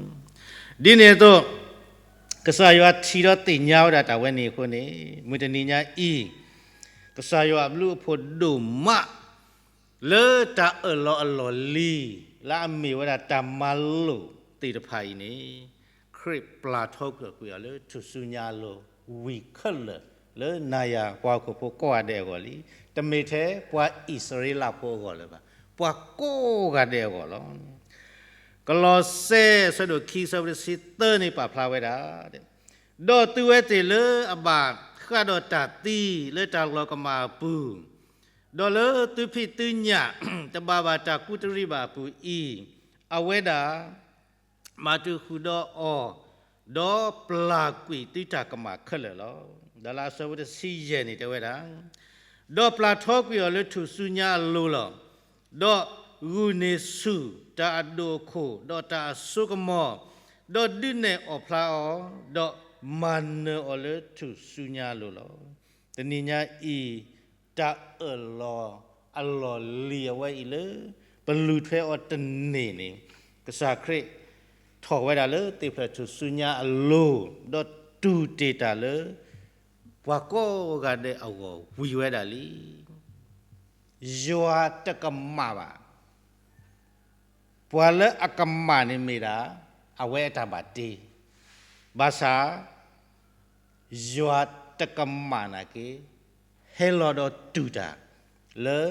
ဒ်န့ၣ်အသိး ကစၢ်ယွၤထံၣ်ဒီးသ့ၣ်ညါဝဲဒၣ်တၢ်ဝဲန့ၣ်အဃိန့ၣ် မုၢ်တနံၤညါအံၤ ကစၢ်ယွၤအဘျုးအဖှိၣ်ဒိၣ်မး လၢတၢ်အၢၣ်လီၤအလီၢ်လံၤ လၢအမ့ၢ်ဝဲဒၣ်တၢ်မၤလိာ်သ့ၣ်တဖၣ်အံၤန့ၣ် ခရံာ်ပျၢ်ထီကွံာ်အီၤလၢထူၣ်စုညါအလိၤ ဝံၤခဲလၢာ်လၢနၤယၤပှၤဟီၣ်ခိၣ်ဖိကိးဂၤဒဲးအဂီၢ်လံ. တမ့ၢ်ထဲပှၤအံၣ်စရ့လးဖိအဂီၢ်လၢၤဘၣ်, ပှၤကိးဂၤဒဲးအဂီၢ်လီၤ. ကလီးစဲ အဆၢဒိၣ်ခံ အဆၢဖိတဆံသၢန့ၣ်ပာ်ဖျါဝဲဒၣ်, ဒီးသုဝဲသ့ၣ်လၢအဘၣ်ဃးဒီးတၢ်သံလၢတၢ်လီၤကမၣ်အပူၤ, ဒီးလၢသုဖံးသုညၣ်တဘၣ်ဘၣ်တၢ်ကူးတရံးဘၣ်အပူၤအံၤ, အဝဲဒၣ် မၤတုၤဃုာ်ဒီးအီၤ, ဒီးပျၢ်ကွံာ်သုတၢ်ကမၣ်ခဲလၢာ်လီၤ. ဒီးလၢအဆၢဖိတဆံယဲၢ်န့ၣ်တဲဝဲဒၣ်, ဒီးပျၢ်ထီကွံာ်အီၤလၢထူၣ်စုညါအလိၤလီၤ. ဒီးဂုာ်န့ၢ်ဆူၣ်တၢ်အဒိၣ်အခိၣ်, ဒီးတၢ်အစိကမီၤ, ဒီးဒုးနဲၣ်အီၣ်ဖျါအီၤ, ဒီးမၤနၢၤအီၤလၢထူၣ်စုညါအလိၤလီၤ. တနံၤညါအံၤ တၢ်အၢၣ်လီၤအလီၢ်လံၤအဝဲအံၤလၢ ပလူၤထွဲအီၤတန့ၢ်န့ၣ် ကစၢ်ခရံာ်ထီၣ်ဝဲဒၣ်လၢသ့ၣ်ဖျၢၣ်ထူၣ်စုညါအလိၤ, ဒီးတူၢ်တ့ၢ်တၢ်လၢ ပှၤကိးဂၤဒဲးအဂီၢ်ဝံၤဝဲဒၣ်လံ. ယွၤတကမၣ်ဘၣ်. ပှၤလၢအကမၣ်န့ၣ်မ့ၢ်ဒၣ် အဝဲအတၢ်ဘၣ်တ့, ဘၣ်ဆၣ် ယွၤတကမၣ်နာ်က့ ဟဲလီၤဒီးတူၢ်တၢ်လၢ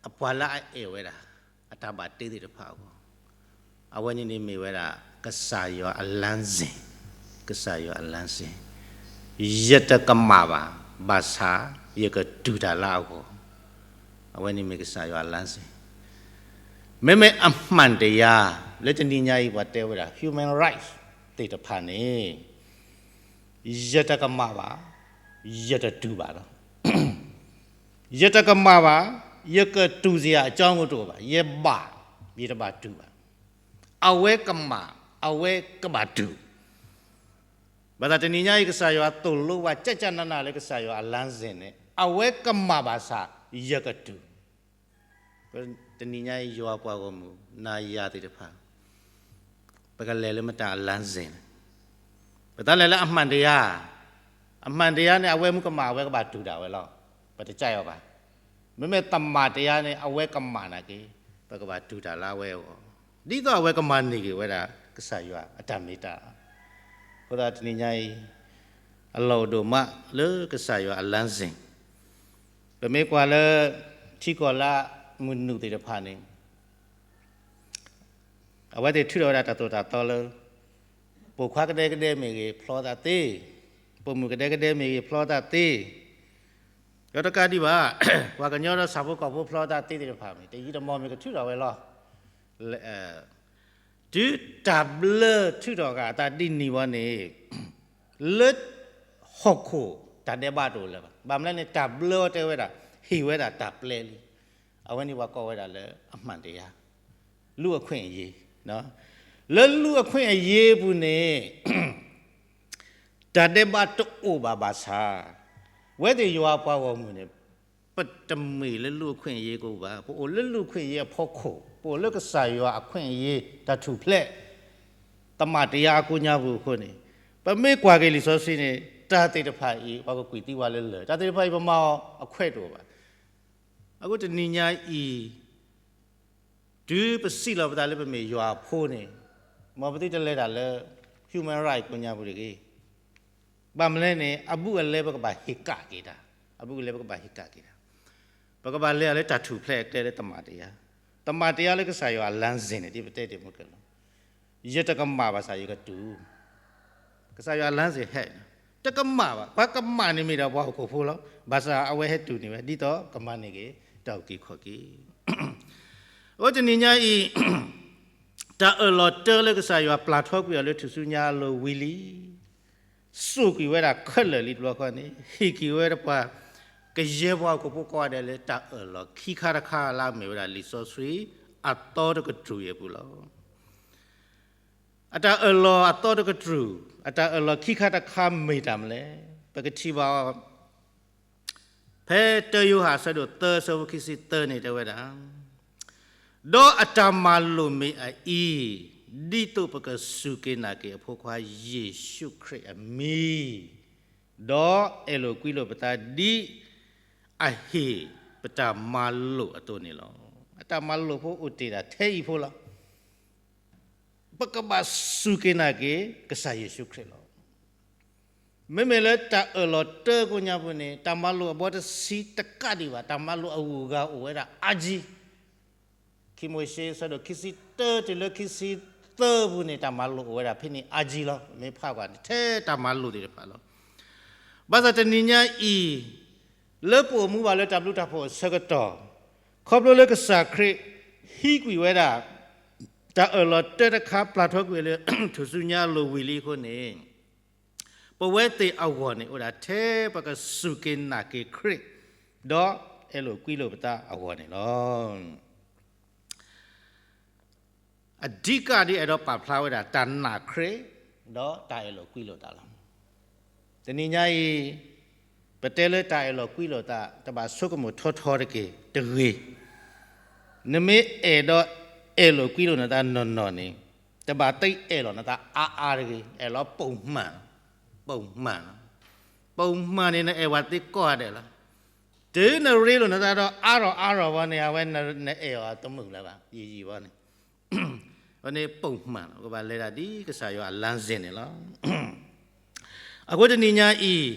အပှၤလၢအအဲၣ်ဝဲဒၣ် တၢ်ဘၣ်တ့သ့ၣ်တဖၣ်အဂီၢ်, အဝဲန့ၣ်န့ၣ်မ့ၢ်ဝဲဒၣ် ကစၢ်ယွၤအလမ်းစဉ်, ကစၢ်ယွၤအလမ်းစဉ်, ယတကမၣ်ဘၣ်, ဘၣ်ဆၣ်ယကတူၢ်တၢ်လၢအဂီၢ်, အဝဲန့ၣ်မ့ၢ်ကစၢ်ယွၤအလမ်းစဉ်, မ့မ့ၢ်အမှန်တရား, လၢတနံၤညါအံၤပှၤတဲဝဲဒၣ် human rights သ့ၣ်တဖၣ်န့ၣ် ယတကမၣ်ဘၣ်, ယတတူၢ်ဘၣ်လီၤ. ယတကမၣ်ဘၣ်, ယကတူၢ်စရာအကြောင်းကိုတအိၣ်ဘၣ်, ယဘၣ်, ယတဘၣ်တူၢ်ဘၣ်. အဝဲကမၣ်, အဝဲကဘၣ်တူၢ်. ဘၣ်ဆၣ်တနံၤညါအံၤ ကစၢ်ယွၤသိၣ်လိပှၤ ကျကျနန လၢကစၢ်ယွၤအ လမ်းစဉ် န့ၣ်, အဝဲကမၣ်ဘၣ်ဆၣ် ယကတူၢ်. တနံၤညါအံၤ ယွၤပှၤဂီၢ်မုၢ် နၤယၤသ့ၣ်တဖၣ် ပကလဲၤလၢမတၤအ လမ်းစဉ် လဲၣ်. ပတလဲၤလၢအမှန်တရား, အမှန်တရား န့ၣ် အဝဲမ့ၢ်ကမၣ် အဝဲကဘၣ်တူၢ်ဒၣ်ဝဲလီၤ. ပတကြၢးအီၤဘၣ်. မ့မ့ၢ်သမၢ်တရား န့ၣ် အဝဲကမၣ်နာ်က့ၤ ပကဘၣ်တူၢ်တၢ်လၢအဝဲအဂီၢ်, ဒ်သိးအဝဲကမၤန့ၢ်က့ၤဝဲဒၣ် ကစၢ်ယွၤအတၢ်မ့ၢ်တၢ်. အဃိသတးတနံၤညါအံၤ အလီၢ်အိၣ်ဒိၣ်မးလၢကစၢ်ယွၤအ လမ်းစဉ်. ပမ့ၢ်ကွၢ်လၢ ထံကီၢ်လၢမုၢ်နုာ်သ့ၣ်တဖၣ်န့ၣ် အဝဲသ့ၣ်ထုးထီၣ်ဝဲဒၣ်တၢ်သိၣ်တၢ်သီလၢ ပိာ်ခွါကဒဲကဒဲမ့ၢ်ဂ့ၤ ဖျီသးသ့, ပိာ်မုၣ်ကဒဲကဒဲမ့ၢ်ဂ့ၤ ဖျီသးသ့, ဒီးတကးဒံးဘၣ် ပှၤကညီဒီးဆၣ်ဖိကီၢ်ဖိဖျီသးသ့သ့ၣ်တဖၣ်မ့ၢ် တယံာ်တမီၢ်မ့ၢ်ကထုးထီၣ်ဝဲလီၤ. တုၤတၢ်ဘျၢထုးထီၣ်ဃာ်အသးဒ်န့ၣ်ဝဲန့ၣ် လၢဟီၣ်ခိၣ်တၢ်ဒဲးဘးတအိၣ်လၢၤဘၣ်. ဘၣ်မနုၤလဲၣ်န့ၣ် တၢ်ဘျၢအီၤတဲဝဲဒၣ် ဟ့ၣ်ဝဲဒၣ်တၢ်ပျဲလံ. အဝဲန့ၣ်ပှၤကိးဝဲဒၣ်လၢအမှန်တရား, လူ့အခွင့်အရေး, လၢ လူ့အခွင့်အရေး အပူၤန့ၣ် တၢ်ဒဲးဘးတအိၣ်ဘၣ်ဘၣ်ဆၣ် ဝဲသ့ၣ်ယွၤပှၤဂီၢ်မုၢ်န့ၣ် ပတမ့ၢ်လၢ လူ့အခွင့်အရေး ကအိၣ်ဘၣ်, ပအိၣ်လၢ လူ့အခွင့်အရေး အဖီခိၣ်, ပအိၣ်လၢကစၢ်ယွၤအ ခွင့်အရေး တၢ်ထူၣ်ဖျဲး သမၢ်တရား အကိးညါပူၤအဃိန့ၣ် ပမ့ၢ်ကွၢ်က့ၤလံာ်စီဆှံန့ၣ် တၢ်သ့ၣ်တဖၣ်အံၤ ပှၤကကွံာ်သံဝဲလၢလၢၢ်, တၢ်သ့ၣ်တဖၣ်အံၤ ပမၤအီၤအခွဲးတအိၣ်ဘၣ်. အဃိတနံၤညါအံၤ တုၤပစံးလီၤပသးလၢပမ့ၢ်ယွၤအဖိန့ၣ် မ်ပသုတလဲၤတၢ်လၢ human right ကိးညါပူၤတဂ့ၤ. ဘၣ်မနုၤလဲၣ်န့ၣ် အဘူးအလဲပကဘၣ်ဟ့ၣ်ကၣ်က့ၤတၢ်, အဘူးအလဲပကဘၣ်ဟ့ၣ်ကၣ်က့ၤတၢ်, ပကဘၣ်လဲၤအီၤလၢတၢ်ထူၣ်ဖျဲးအကျဲလၢသမၢ်တရား, သမၢ်တရားလၢကစၢ်ယွၤအ လမ်းစဉ် န့ၣ် ဒ်ပတဲတ့ၢ်မုၢ်ကလီၤ ယတကမၣ်ဘၣ်ဆၣ်ယကတူၢ်, ကစၢ်ယွၤအ လမ်းစဉ် ဟဲ, တကမၣ်ဘၣ်, ပှၤကမၣ်န့ၣ်မ့ၢ်ဒီးပှၤဟီၣ်ခိၣ်ဖိလီၤ. ဘၣ်ဆၣ်အဝဲဟဲတူၢ်န့ၢ်ဝဲ ဒ်သိးကမၤန့ၢ်က့ၤ တၢ်အုၣ်က့ၤခီၣ်က့ၤ. အဃိတနံၤညါအံၤ တၢ်အၢၣ်လီၤတၢလၢကစၢ်ယွၤပျၢ်ထီကွံာ်အီၤလၢထူၣ်စုညါအလိၤဝံၤလံ စိာ်ကွံာ်ဝဲဒၣ်ခဲလၢာ်လံတဘျီဃီန့ၣ် ဟ့ၣ်က့ၤဝဲဒၣ်ပှၤ ကယဲၢ်ပှၤဟီၣ်ခိၣ်ဖိကိးဂၤဒဲးလၢတၢ်အၢၣ်လီၤခံခါတခါလၢအမ့ၢ်ဝဲဒၣ်လံာ်စီဆှံ အသီတကတြူၢ်အံၤအပူၤလီၤ. အတၢ်အၢၣ်လီၤအသီတကတြူၢ်, အတၢ်အၢၣ်လီၤခံခါတခါမ့ၢ်တၢ်မနုၤလဲၣ်. ပကထံၣ်ဘၣ်အီၤ ဖဲတၢယိၤဟၣ်အဆၢဒိၣ်သၢအဆၢဖိခံဆံသၢန့ၣ်တဲဝဲဒၣ်, ဒီးအတၢ်မၤလိာ်မ့ၢ်အအံၤ, ဒ်သိးပကစူၢ်က့ၤနာ်က့ၤအဖိခွါယ့ၣ်ၡူးခရံာ်အမံၤ, ဒီးအဲၣ်လိာ်ကွံလိာ်ပသးဒ်အဟ့ၣ်ပတၢ်မၤလိာ်အသိးန့ၣ်လီၤ. အတၢ်မၤလိာ်ဖိအိၣ်တ့ၢ်ဒၣ်ထဲအံၤဖိလီၤ. ပကဘၣ်စူၢ်က့ၤနာ်က့ၤ ကစၢ်ယ့ၣ်ၡူးခရံာ်လီၤ. မ့မ့ၢ်လၢတၢ်အၢၣ်လီၤတၢကိးညါပူၤန့ၣ် တၢ်မၤလိာ်အဘီတဆံတကးဒံးဘၣ်, တၢ်မၤလိာ်အဂုၤအဂၤအိၣ်ဝဲဒၣ်အါကံ. ခံမိၤၡ့ ဆၢဒိၣ်ခံဆံတၢ တုၤလၢခံဆံသၢပူၤန့ၣ် တၢ်မၤလိာ်အိၣ်ဝဲဒၣ်ဖဲန့ၣ်အါကံလီၤ. မ့ၢ်ဖးကွၢ်န့ၣ် ထဲတၢ်မၤလိာ်သ့ၣ်တဖၣ်လီၤ. ဘၣ်ဆၣ်တနံၤညါအံၤ လၢပအိၣ်မူဘၣ်လၢတၢ်ဘျုးတၢ်ဖှိၣ်အဆၢကတီၢ်, ခီဖျိလၢကစၢ်ခရံာ် ဟံးကွံာ်ဝဲဒၣ် တၢ်အၢၣ်လီၤတၢတခါ ပျၢ်ထီကွံာ်လၢ ထူၣ်စုညါအလိၤဝံၤလံအဃိန့ၣ်, ပဝဲသ့ၣ်အဂီၢ်န့ၣ် အိၣ်ဒၣ်ထဲပကစူၢ်က့ၤနာ်က့ၤခရံာ်, ဒီးအဲၣ်လိာ်ကွံလိာ်ပသးအဂီၢ်န့ၣ်လီၤ. အဓိကဒ်အဲၣ်ဒိးပာ်ဖျါဝဲဒၣ် တၢ်နာ်ခရံာ် ဒီးတၢ်အဲၣ်လိာ်ကွံလိာ်သးလီၤ. တနံၤညါအံၤ ပတဲလၢတၢ်အဲၣ်လိာ်ကွံလိာ်သး တဘၣ်ဆိကမိၣ်ထီထီတက့ၢ်တဂ့ၤ. နမ့ၢ်အဲၣ်ဒိးအဲၣ်လိာ်ကွံလိာ်နသးနီၢ်နီၢ်န့ၣ် တဘၣ်သ့အဲၣ်လီၤနသးအါအါတဂ့ၤ, အဲၣ်လီၤပိာ်မၢ်, ပိာ်မၢ်လီၤ. ပိာ်မၢ်န့ၣ် နအဲၣ်ဝဲသ့ကိးဂၤဒဲးလီၤ. တုၤနရ့လိာ်နသးဒီးအါထီၣ်အါထီၣ်ဘီန့ၣ် အဝဲနအဲၣ်အီၤတမုာ်လၢၤဘၣ်, ယံာ်ယံာ်ဘီန့ၣ် အဝဲန့ၣ်ပိာ်မၢ်လီၤ. ကဘၣ်လဲၤဒၣ်ဒ်ကစၢ်ယွၤအ လမ်းစဉ် န့ၣ်လီၤ. အဃိတနံၤညါအံၤ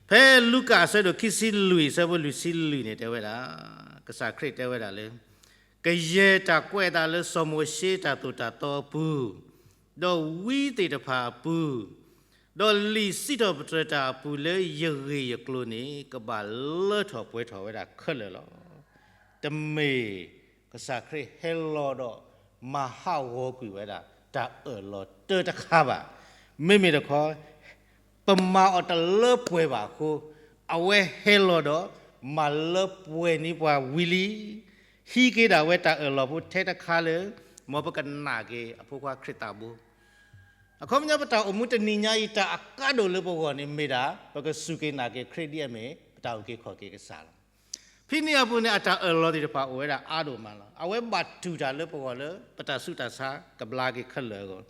ဖဲလူၤကၣ်အဆၢဒိၣ်ခံဆံလွံၢ် အဆၢဖိလွံၢ်ဆံလွံၢ်န့ၣ်တဲဝဲဒၣ်, ကစၢ်ခရံာ်တဲဝဲဒၣ်လၢ ကယဲၢ်တၢ်ကွဲးအသးလၢစီၤမိၤၡ့တၢ်သိၣ်တၢ်သီအပူၤ, ဒီးဝံသ့ၣ်တဖၣ်အပူၤ, ဒီးလံာ်စံးထီၣ်ပတြၢၤတၢ်အပူၤလၢယဂ့ၢ်ယကျိၤန့ၣ် ကဘၣ်လၢထီၣ်ပှဲၤထီၣ်ဝဲဒၣ်ခဲလၢာ်လီၤ. တမ့ၢ်ကစၢ်ခရံာ်ဟဲလီၤဒီး မၤဟးဂီၤကွံာ်ဝဲဒၣ်တၢ်အၢၣ်လီၤတၢတခါဘၣ်. မ့မ့ၢ်တခီ ပမၤအီၤတလၢပှဲၤဘၣ်အဃိ, အဝဲဟဲလီၤဒီး မၤလၢပှဲၤန့ၢ်ပှၤဝံၤလံ. ဟံးက့ၤဒၣ်ဝဲတၢ်အၢၣ်လီၤဖိထဲတခါလၢ မ်ပကနာ်က့ၤအဖိခွါခရံာ်သးဘိ. အခီပညီပတၢ်အိၣ်မူတနံၤညါအံၤ တၢ်အကါဒိၣ်လၢပဂီၢ်န့ၣ်မ့ၢ်ဒၣ် ပကစူၢ်က့ၤနာ်က့ၤခရံာ်ဒ်အမ့ၢ် ပတၢ်အုၣ်က့ၤခီၣ်က့ၤကစၢ်လီၤ. ဖဲန့ၣ်အပူၤန့ၣ် အတၢ်အၢၣ်လီၤသ့ၣ်တဖၣ်အိၣ်ဝဲဒၣ်အါဒိၣ်မးလီၤ. အဝဲဘၣ်တူၢ်တၢ်လၢပဂီၢ်လၢ ပတၢ်ဆူးတၢ်ဆါကဘျါက့ၤခဲလၢာ်အဂီၢ်,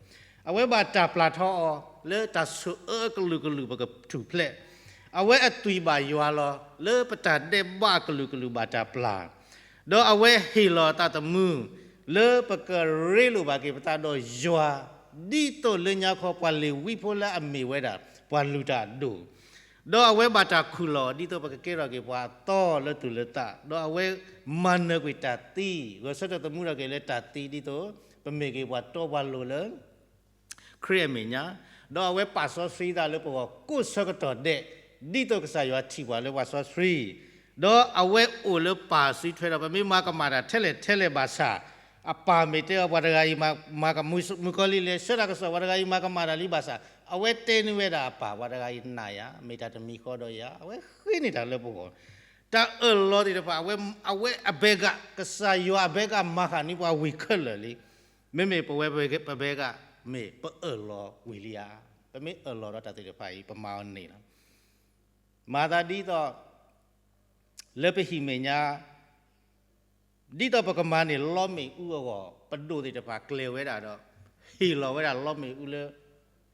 အဝဲဘၣ်တၢ်ပျၢ်ထီအီၤလၢတၢ်ဆိၣ်အၢအကလုာ်ကလုာ်ပကထူၣ်ဖျဲး, အဝဲအသွံၣ်ဘၣ်ယွၤလီၤ လၢပတၢ်ဒဲးဘးအကလုာ်ကလုာ်ဘၣ်တၢ်ပျၢ် ဒီးအဝဲဟ့ၣ်လီၤအသးသမူ လၢပကရ့လိာ်ဘၣ်က့ၤပသးဒီးယွၤ, ဒ်သိးလၢညါခီပှၤလ့ၤဝံဖိလၢအမ့ၢ်ဝဲဒၣ် ပှၤလုၢ်တၢ်အဒိၣ်, ဒီးအဝဲဘၣ်တၢ်ခူၣ်လီၤ ဒ်သိးပကကဲထီၣ်က့ၤပှၤအသီလၢသူၣ်လၢသး, ဒီးအဝဲမၤနၢၤကွံာ်တၢ်သံ, ဂဲၤဆၢထၢၣ်သမူထီၣ်က့ၤလၢတၢ်သံ ဒ်သိးပမ့ၢ်က့ၤပှၤတီပှၤလိၤလၢ ခရံာ်အမဲာ်ညါ, ဒီးအဝဲပာ်စီဆှံသးလၢပဂီၢ်ကိးဆၢကတီၢ်ဒဲး, ဒ်သိးကစၢ်ယွၤထံၣ်ပှၤလၢပှၤစီဆှံ, ဒီးအဝဲအိၣ်လၢပၢ်စုထွဲဒီး ပမ့ၢ်မၤကမၣ်တၢ်ထဲလဲၣ်ထဲလဲၣ်ဘၣ်ဆၣ်, အပၢ်မ့ၢ်တဲအီၤ ပှၤတဂၤအံၤမၤကမၣ် မုၣ်ကီၤလံၢ်လဲၤဆှၢတၢ်ကစီၣ် ပှၤတဂၤအံၤမၤကမၣ်တၢ်လံဘၣ်ဆၣ်, အဝဲတဲန့ၢ်ဝဲဒၣ်အပၢ် ပှၤတဂၤအံၤနာ်ယၤ မ့ၢ်တၢ်တမံၤဃီဒီးယၤ, အဝဲဃ့န့ၢ်တၢ်လၢပဂီၢ်, တၢ်အၢၣ်လီၤသ့ၣ်တဖၣ် အဝဲအဘဲဂၤ, ကစၢ်ယွၤအဘဲဂၤမၤဃာ်န့ၢ်ပှၤဝံၤခဲလၢာ်လံ. မ့မ့ၢ်ပဝဲပဘဲဂၤ မ့ၢ်ပအၢၣ်လီၤဝံၤလံဧါ. ပမ့ၢ်အၢၣ်လီၤဒီးတၢ်သ့ၣ်တဖၣ်အံၤ ပမၤအီၤန့ၢ်လီၤ. မၤသးဒ်သိး လၢပဟံၣ်မဲာ်ညါ ဒ်သိးပကမၤန့ၢ်လီမ့ၣ်အူအဂီၢ် ပဒိၣ်သ့ၣ်တဖၣ်ကျဲၤဝဲဒၣ်ဒီး ဟ့ၣ်လီၤဝဲဒၣ်လီမ့ၣ်အူလၢ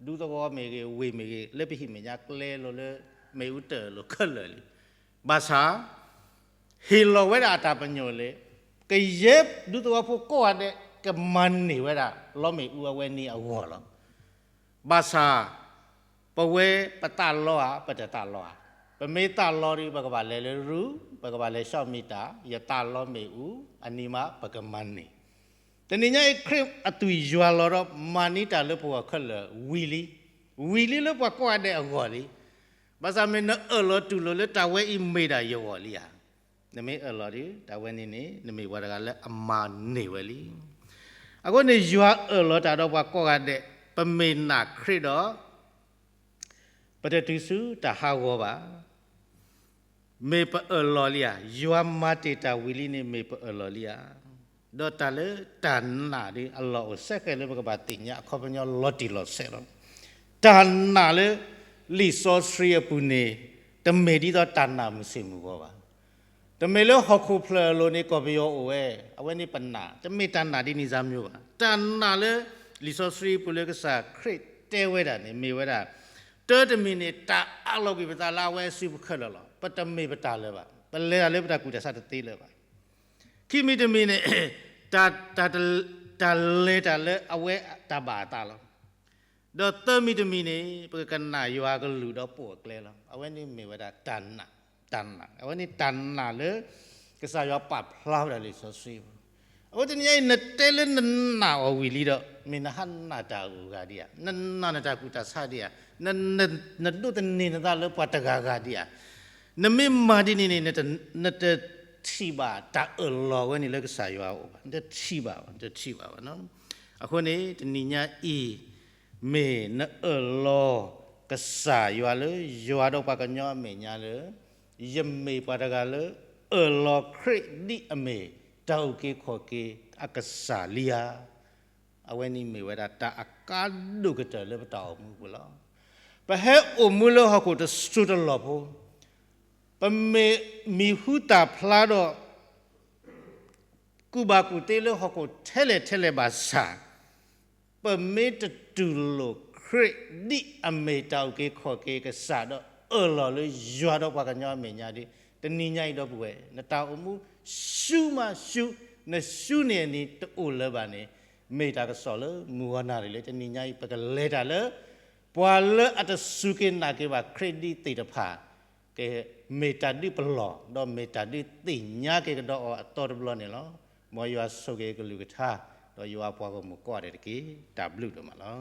ဒူသဝီမ့ၢ်ဂ့ၤ ဝ့ၢ်မ့ၢ်ဂ့ၤ လၢပဟံၣ်မဲာ်ညါကျဲလိၤလၢ မ့ၣ်အူတၢၢ်လိာ်ခဲလၢာ်လံ. ဘၣ်ဆၣ် ဟ့ၣ်လီၤဝဲဒၣ်အတၢ်ပညိၣ်လၢ ကယဲၢ်ဒူသဝီဖိကိးဂၤဒဲး ကမၤန့ၢ်ဝဲဒၣ်လီမ့ၣ်အူအဝဲန့ၣ်အဂီၢ်လီၤ. ဘၣ်ဆၣ် ပဝဲပသးလီဧါ ပတသးလီဧါ. ပမ့ၢ်သးလီဒီး ပကဘၣ်လဲၤလၢရူ, ပကဘၣ်လဲၤဆှီမံတၢ်, ယသးလီမ့ၣ်အူ, အန့ၣ်မးပကမၤန့ၢ်. တနံၤညါအံၤ ခရံာ်အသွံၣ်ယွၤလီၤဒီး မၤန့ၢ်တၢ်လၢပဂီၢ်ခဲလၢာ်ဝံၤလံ, ဝံၤလံလၢပှၤကိးဂၤဒဲးအဂီၢ်လံ. ဘၣ်ဆၣ်မ့ၢ်နအၢၣ်လီၤတူၢ်လိာ်လၢတၢ်ဝဲအံၤမ့ၢ်ဒၣ်ယဂီၢ်လံဧါ. နမ့ၢ်အၢၣ်လီၤဒီး တၢ်ဝဲန့ၣ်န့ၣ် နမ့ၢ်ပှၤတဂၤလၢအမၤန့ၢ်ဝဲလံ. အဃိန့ၣ် ယွၤအၢၣ်လီၤတၢ်ဒီးပှၤကိးဂၤဒဲး, ပမ့ၢ်နာ်ခရံာ်ဒီး ပတတုၤဆူတၢ်ဟးဂီၤဘၣ်. မ့ၢ်ပအၢၣ်လီၤလံဧါ. ယွၤမၤတ့ၢ်တၢ်ဝံၤလံန့ၣ် မ့ၢ်ပအၢၣ်လီၤလံဧါ. ဒီးတၢ်လၢတၢ်နာ်ဒီး အလီၢ်အိၣ်စဲဃဲးလၢပကဘၣ်သ့ၣ်ညါအခီပညီလီၤတံၢ်လီၤဆဲးလီၤ. တၢ်နာ်လၢလံာ်စီဆှံအပူၤန့ၣ် တမ့ၢ်ဒ်သိးတၢ်နာ်မုၢ်ဆ့ၣ်မုၢ်ဂီၤဘၣ်. တမ့ၢ်လၢဟီၣ်ခိၣ်ဖျၢၣ်အလိၤန့ၣ် ကီၢ်ပယီၤအိၣ်ဝဲ, အဝဲန့ၣ်ပနာ်, တမ့ၢ်တၢ်နာ်ဒ်န့ၣ်စၢ်မ့ၢ်ဘၣ်. တၢ်နာ်လၢလံာ်စီဆှံပူၤလၢကစၢ်ခရံာ်တဲဝဲဒၣ်န့ၣ် မ့ၢ်ဝဲဒၣ်, တၢတမံၤန့ၣ် တၢ်အးလီၤကွံာ်ပသးလၢအဝဲအစုပူၤခဲလၢာ်လီၤ. ပတမ့ၢ်ပတၢ်လၢၤဘၣ်. ပလဲၤတၢ်လၢပတၢ်ကူၣ်တၢ်ဆးတသ့လၢၤဘၣ်. ခံမံၤတမံၤန့ၣ် တၢ်, တၢ်, တၢ်လဲၤတၢ်လၢအဝဲတၢ်ဘၣ်အသးလီၤ. ဒီးသၢမံၤတမံၤန့ၣ် ပကကနၣ်ယွၤအကလုၢ်ဒီးပိာ်အကျဲလီၤ. အဝဲန့ၣ်မ့ၢ်ဝဲဒၣ်တၢ်နာ်, တၢ်နာ်, အဝဲန့ၣ်တၢ်နာ်လၢ ကစၢ်ယွၤပာ်ဖျါဝဲဒၣ်လံာ်စီဆှံပူၤ. အဃိတနံၤညါအံၤ နတဲလၢနနာ်အီၤဝံၤလံဒီး မ့ၢ်နဟးနာ်တၢ်အဂုၤအဂၤဒံးဧါ, နနာ်နတၢ်ကူၣ်တၢ်ဆးဒံးဧါ, န, န, နဒိးသန့ၤနသးလၢပှၤတဂၤဂၤဒံးဧါ. နမ့ၢ်မၤဒ်န့ၣ်န့ၣ် နတ, နတထံၣ်ဘၣ်တၢ်အၢၣ်လီၤဝဲန့ၣ်လၢကစၢ်ယွၤအအိၣ်ဘၣ်, နတထံၣ်ဘၣ်ဘၣ်, နတထံၣ်ဘၣ်ဘၣ်နီၤ. အဃိန့ၣ် တနံၤညါအံၤ မ့ၢ်နအၢၣ်လီၤကစၢ်ယွၤလၢ ယွၤဒီးပှၤကညီအမဲာ်ညါလၢ ယမ့ၢ်ပှၤတဂၤလၢ အၢၣ်လီၤခရံာ်ဒ်အမ့ၢ် တၢ်အုၣ်က့ၤခီၣ်က့ၤအကစၢ်လံဧါ. အဝဲန့ၣ်မ့ၢ်ဝဲဒၣ်တၢ်အကါဒိၣ်ကတၢၢ်လၢပတၢ်အိၣ်မူပူၤလီၤ. ပဟဲအိၣ်မူလၢဟီၣ်ခိၣ်တစိၢ်တလီၢ်ဖိ, ပမ့ၢ်မံၤဟူသၣ်ဖျါဒီး ကူၣ်ဘၣ်ကူၣ်သ့လၢဟီၣ်ခိၣ်ထဲလဲၣ်ထဲလဲၣ်ဘၣ်ဆၣ်, ပမ့ၢ်တတူၢ်လိာ်ခရံာ်ဒ်အမ့ၢ်တၢ်အုၣ်က့ၤခီၣ်က့ၤကစၢ်ဒီး အၢၣ်လီၤလၢယွၤဒီးပှၤကညီအမဲာ်ညါဒီး တနံၤညါအံၤဒီပုၢ်ဝဲၢ် နတၢ်အိၣ်မူဆူမးဆူ, နဆူန့ၢ်အနံၤတအိၣ်လၢၤဘၣ်န့ၣ်, မ့ၢ်တၢ်ကစီၣ်လၢမုၢ်ဂီၤနၣ်ရံၣ်လၢတနံၤညါအံၤ ပကလဲၤတၢ်လၢ ပှၤလၢအတစူၢ်က့ၤနာ်က့ၤဘၣ်ခရံာ်ဒ်သ့ၣ်တဖၣ် ကမ့ၢ်တၢ်ဒုးပလီၢ် ဒီးမ့ၢ်တၢ်ဒုးသ့ၣ်ညါက့ၤကဒီးအီၤအသီတဘျီန့ၣ်လီၤ. မ်ယွၤဆိၣ်ဂ့ၤကလုၢ်ကထါ, ဒီးယွၤပှၤဂီၢ်မုၢ်ကိးဂၤဒဲးတက့ၢ်. တၢ်ဘျုးဒိၣ်မးလီၤ.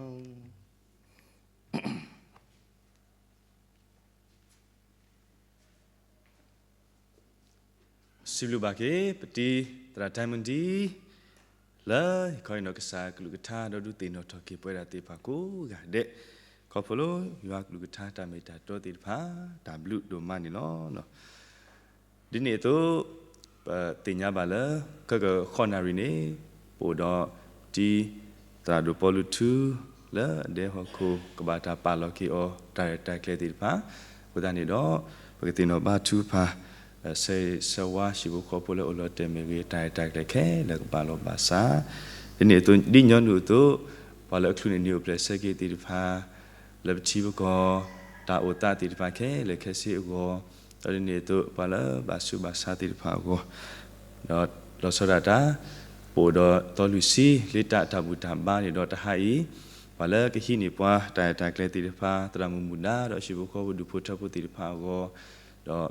စံးဘျုးဘၣ်က့ၤ ပတံၤသရၣ်တၢ်မုၢ်ဒံ လၢခီအံၤနီၢ်ကစၢ်ကလုၢ်ကထါ ဒီးဒုးသ့ၣ်နီၣ်ထီၣ်က့ၤပဝဲဒၣ်သ့ၣ်တဖၣ်ကိးဂၤဒဲး, ခီဖျိလၢယွၤကလုၢ်ကထါတၢ်မ့ၢ်တၢ်တီသ့ၣ်တဖၣ် တၢ်ဘျုးဒိၣ်မးန့ၣ်လီၤ. ဒ်န့ၣ်အသိး ပသ့ၣ်ညါဘၣ်လၢ ခဲကနံၣ်အံၤန့ၣ် ပအိၣ်ဒီး တံၤသရၣ်ဒိၣ်ပီလူးထူ လၢအဒဲဟီၣ်ခိၣ် ကဘၣ်တၢ်ပာ်လီၤက့ၤအီၤ တၢ်ရဲၣ်တၢ်ကျဲၤသ့ၣ်တဖၣ်, အဃိသတးန့ၣ်ဒီး ပကသ့ၣ်နီၣ်ဘါထုကဖၣ် ဆၢဂ့ၤဆၢဝါဟံၣ်ဖိဃီဖိလၢအိၣ်လီၤတဲာ်မ့ၢ်ဂ့ၤ တၢ်ရဲၣ်တၢ်ကျဲၤခဲလၢာ်ကဘၣ်လီၤဘၣ်စး, ဒ်န့ၣ်အသိး ဒ်ညီနုၢ်အသိး ပှၤလၢအချုးန့ၢ်နံၣ်အိၣ်ဖျဲၣ်ဆၢက့ၤသ့ၣ်တဖၣ် လၢပထံပကီၢ် တၢ်အိၣ်သးသ့ၣ်တဖၣ်ခဲလၢာ်ခဲဆ့အဂီၢ်, ဒီးဒ်န့ၣ်အသိး ပှၤလၢဘၣ်ဆူးဘၣ်ဆါသ့ၣ်တဖၣ်အဂီၢ်, ဒီးလီၤဆီဒၣ်တၢ် ပအိၣ်ဒီးသီလွံၢ်ဆံ လၢတၢ်တၢ်ဘူၣ်တၢ်ဘါန့ၣ်ဒီး တဟါအံၤ ပှၤလၢကဟံးန့ၢ်ပှၤ တၢ်ရဲၣ်တၢ်ကျဲၤသ့ၣ်တဖၣ် သရၣ်မုၣ်မုၣ်ဒါ ဒီးဟံၣ်ဖိဃီဖိဒူၣ်ဖိထၢဖိသ့ၣ်တဖၣ်အဂီၢ်, ဒီး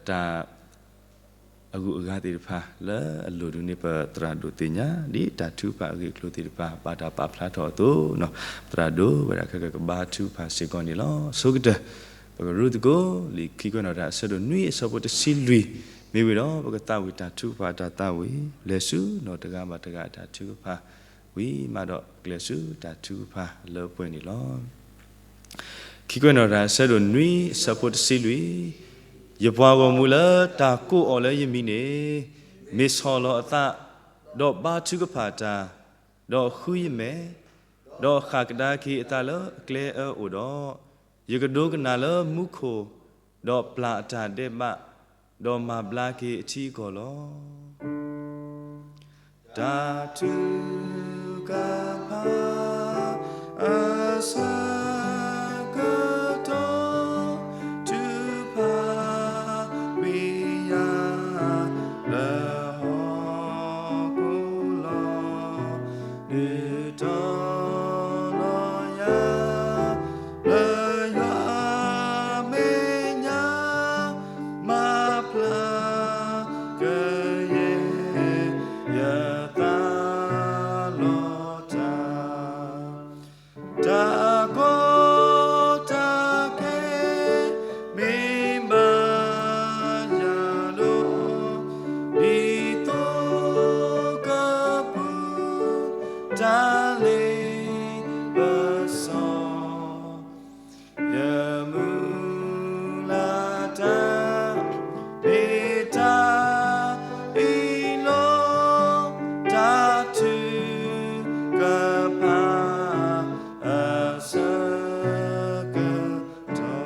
တၢ် အဂုၤအဂၤသ့ၣ်တဖၣ် လၢအလိၣ်ဒုးန့ၢ်ပသရၣ်ဒိၣ်သ့ၣ်ညါ ဒ်တၢ်ထုကဖၣ်အဂ့ၢ်အကျိၤသ့ၣ်တဖၣ် ဘၣ်တၢ်ပာ်ဖျါထီၣ်အသိး, သရၣ်ဒိၣ်ဝဲဒၣ်ခဲကကဘါထုကဖၣ်စ့ၢ်ကီးန့ၣ်လီၤ. ဆိကတၢၢ် ပကရူၢ်သကိး လံာ်ခံကွဲးနီၣ်တၢ်အဆၢဒိၣ်နွံအဆၢဖိတဆံလွံၢ်, မ့ၢ်ဝံၤဒီး ပကသးဝံၣ်တၢ်ထုကဖၣ်အတၢ်သးဝံၣ် လဲၤဆူနီၢ်တဂၤဘၣ်တဂၤအတၢ်ထုကဖၣ် ဝံၤမးဒီးကျဲၤဆူတၢ်ထုကဖၣ်လၢပှဲၤန့ၣ်လီၤ. ခံကွဲးနီၣ်တၢ်အဆၢဒိၣ်နွံအဆၢဖိတဆံလွံၢ်, ယပှၤဂီၢ်မုၢ်လၢတၢ်ကိးအီၤလၢယမံၤန့ၣ်, မ့ၢ်ဆီၣ်လီၤအသး, ဒီးဘါထုကဖၣ်တၢ်, ဒီးဃုယမဲာ်, ဒီးဃၣ်ကဒါက့ၤအသးလၢအကျဲအၢအိၣ်ဒီး, ယကဒိကနၣ်လၢမူခိၣ်, ဒီးပျၢ်အတၢ်ဒဲးဘး, ဒီးမၤဘျါက့ၤအထံအကီၢ်လီၤ. တၢ်ထုကဖၣ်အဆၢကတီၢ် ထုကဖၣ်ကွံာ်ယၤလၢဟီၣ်ခိၣ်လီၤ. ဒုးတီၤလီၤယၤ လၢယွၤအမဲာ်ညါ မၤဖျါကယဲၢ်ယသးလီၤတၢ်, တၢ်ကီတၢ်ခဲ မ့ၢ်ဘၣ်ယၤဒိၣ်, ဒ်သိးကပူၤ တၢ်လ့ပစီ ယမုၢ်လၢ်တၢ် မ့ၢ်တၢ်အံၤလီၤ, တၢ်ထုကဖၣ်အဆၢကတီၢ်.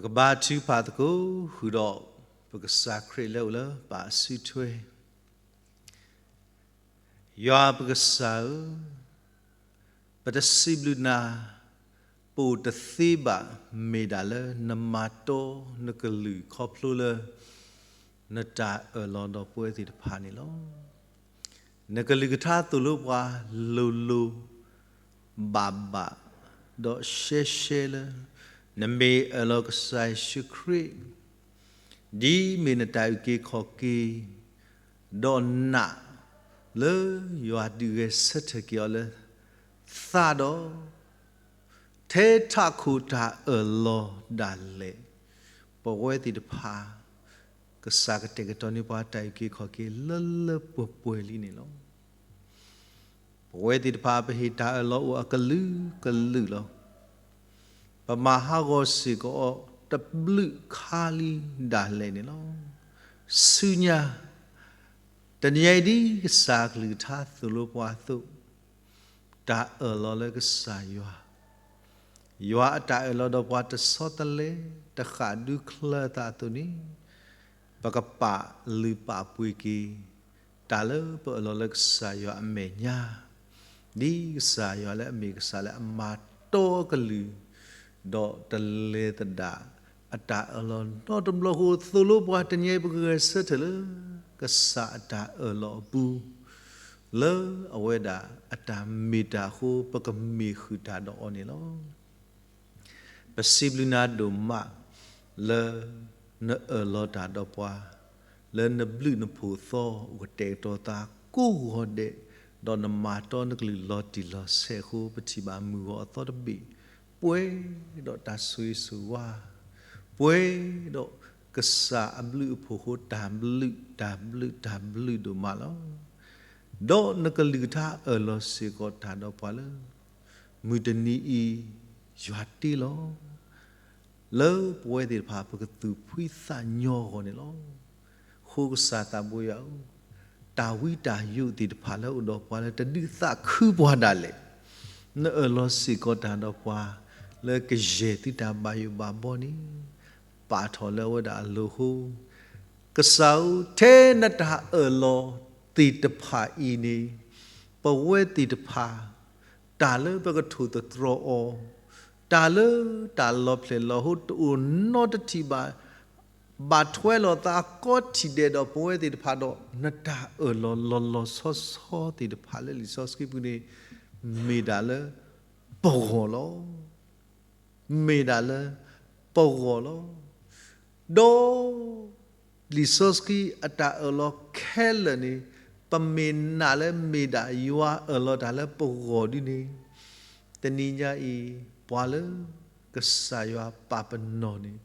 ပကဘါထုကဖၣ်သကိး ဃုာ်ဒီးပကစၢ်ခရံာ်လၢအအိၣ်လၢပၢ်အစုထွဲ. ယွၤပကစၢ်ဧၢ, ပတစံးဘျုးနၤ, ပအိၣ်တသ့ဘၣ် မ့ၢ်ဒၣ်လၢနမၤတီနကလုၢ်ခီဖျိလၢ နတၢ်အၢၣ်လီၤဒီးပဝဲသ့ၣ်တဖၣ်န့ၣ်လီၤ. နကလုၢ်ကထါသိၣ်လိပှၤလိၤလိၤ ဘၣ်ဘၣ် ဒီးရှဲရှဲလၢ နမ့ၢ်အၢၣ်လီၤကစၢ်ယ့ၣ်ၡူးခရံာ် ဒ်မ့ၢ်နတၢ်အုၣ်က့ၤခီၣ်က့ၤ ဒီးနာ်လၢယွၤဒုးဂဲၤဆၢထၢၣ်က့ၤအီၤလၢ သးဒီး ထဲထးခိၣ်တၢ်အၢၣ်လီၤဒၣ်လဲာ် ပဝဲသ့ၣ်တဖၣ် ကစၢ်ကတဲာ်ကတီၤန့ၢ်ပှၤတၢ်အုၣ်က့ၤခီၣ်က့ၤလၢလၢပှဲၤပှဲၤလံန့ၣ်လီၤ. ပဝဲသ့ၣ်တဖၣ်ပဟ့ၣ်တၢ်အၢၣ်လီၤအိၣ်အကလုာ်ကလုာ်လီၤ. ပမၤဟးဂီၤစ့ၢ်ကီးအီၤတဘျုးခါလံဒၣ်လဲာ်န့ၣ်လီၤ. ဆူညါ တနံၤအံၤဒ်ကစၢ်ကလုၢ်ကထါသိၣ်လိပှၤအသိး တၢ်အၢၣ်လီၤလၢကစၢ်ယွၤ, ယွၤအတၢ်အၢၣ်လီၤဒီးပှၤတဆီတလဲ တဃၣ်ဒူချၢသးအသိးန့ၣ် ပကပာ်လုၢ်ပာ်ပှ့ၤက့ၤ တၢ်လၢပအၢၣ်လီၤလၢကစၢ်ယွၤအမဲာ်ညါ ဒ်ကစၢ်ယွၤလၢအမ့ၢ်ကစၢ်လၢအမၤတီအကလုၢ် ဒီးတလဲၤသဒၣ်အတၢ်အၢၣ်လီၤနီတဘျီအဃိ သိၣ်လိပှၤတနံၤအံၤ ပကဂဲၤဆၢထၢၣ်လၢ ကစၢ်အတၢ်အၢၣ်လီၤအပူၤ လၢအဝဲဒၣ်အတၢ်မ့ၢ်တၢ်အဃိ ပကမ့ၢ်ဃုာ်တၢ်ဒီးအီၤန့ၣ်လီၤ. ပစံးဘျုးနၤဒိၣ်မး လၢနအၢၣ်လီၤတၢ်ဒီးပှၤ, လၢနဘျုးနဖှိၣ်သီအိၣ်ကတဲာ်ကတီၤသးကိးဂီၤဒဲး, ဒီးနမၤတီနကလုၢ်လီၤတံၢ်လီၤဆဲးအဃိ ပထံၣ်ဘၣ်မုၢ်ဂီၤအသီတဘ့ၣ်, ပှဲၤဒီးတၢ်ဆိၣ်ဂ့ၤဆိၣ်ဝါ, ပှဲၤဒီးကစၢ်အဘျုးအဖှိၣ်အဃိ တၢ်ဘျုး တၢ်ဘျုး တၢ်ဘျုးဒိၣ်မးလီၤ. ဒီးနကလုၢ်ကထါအၢၣ်လီၤစ့ၢ်ကီးတၢ်ဒီးပှၤလၢ မုၢ်တနံၤအံၤ ယွၤတ့လီၤ လၢပဝဲသ့ၣ်တဖၣ် ပကသူၣ်ဖှံသးညီအဂီၢ်န့ၣ်လီၤ. အဃိကစၢ်သးဘိယွၤဧၢ, တၢ်ဝံတၢ်ယိးသ့ၣ်တဖၣ်လၢအိၣ်ဒီးပှၤလၢတဒုးသးခုပှၤဒၣ်လဲာ်, နအၢၣ်လီၤစ့ၢ်ကီးတၢ်ဒီးပှၤ လၢကယဲၢ်သုတၢ်ဘၣ်ယိၣ်ဘၣ်ဘီန့ၣ် ပာ်ထီၣ်လၢအဝဲဒၣ်အလိၤအဃိ, ကစၢ်ဧၢ, ထဲနတၢ်အၢၣ်လီၤသ့ၣ်တဖၣ်အံၤန့ၣ် ပဝဲသ့ၣ်တဖၣ် တၢ်လၢပကထိၣ်သတြီၤအီၤ, တၢ်လၢတၢ်လီၤဖျဲၣ်လီၤဟိတအိၣ်နီတထံၣ်ဘၣ်, ဘၣ်ထွဲလိာ်သးကိးထံၣ်ဒဲးဒီးပဝဲသ့ၣ်တဖၣ်ဒီး နတၢ်အၢၣ်လီၤလီၤလီၤဆီဆီသ့ၣ်တဖၣ်လၢလံာ်စီဆှံပူၤန့ၣ် မ့ၢ်ဒၣ်လၢပဂီၢ်လီၤ. မ့ၢ်ဒၣ်လၢပဂီၢ်လီၤ. ဒီးလံာ်စီဆှံအတၢ်အၢၣ်လီၤခဲလၢာ်န့ၣ် ပမ့ၢ်နာ်လၢမ့ၢ်ဒၣ်ယွၤအၢၣ်လီၤတၢ်လၢပဂီၢ်ဒ်န့ၣ်, တနံၤညါအံၤ ပှၤလၢကစၢ်ယွၤပာ်ပနီၣ်န့ၣ်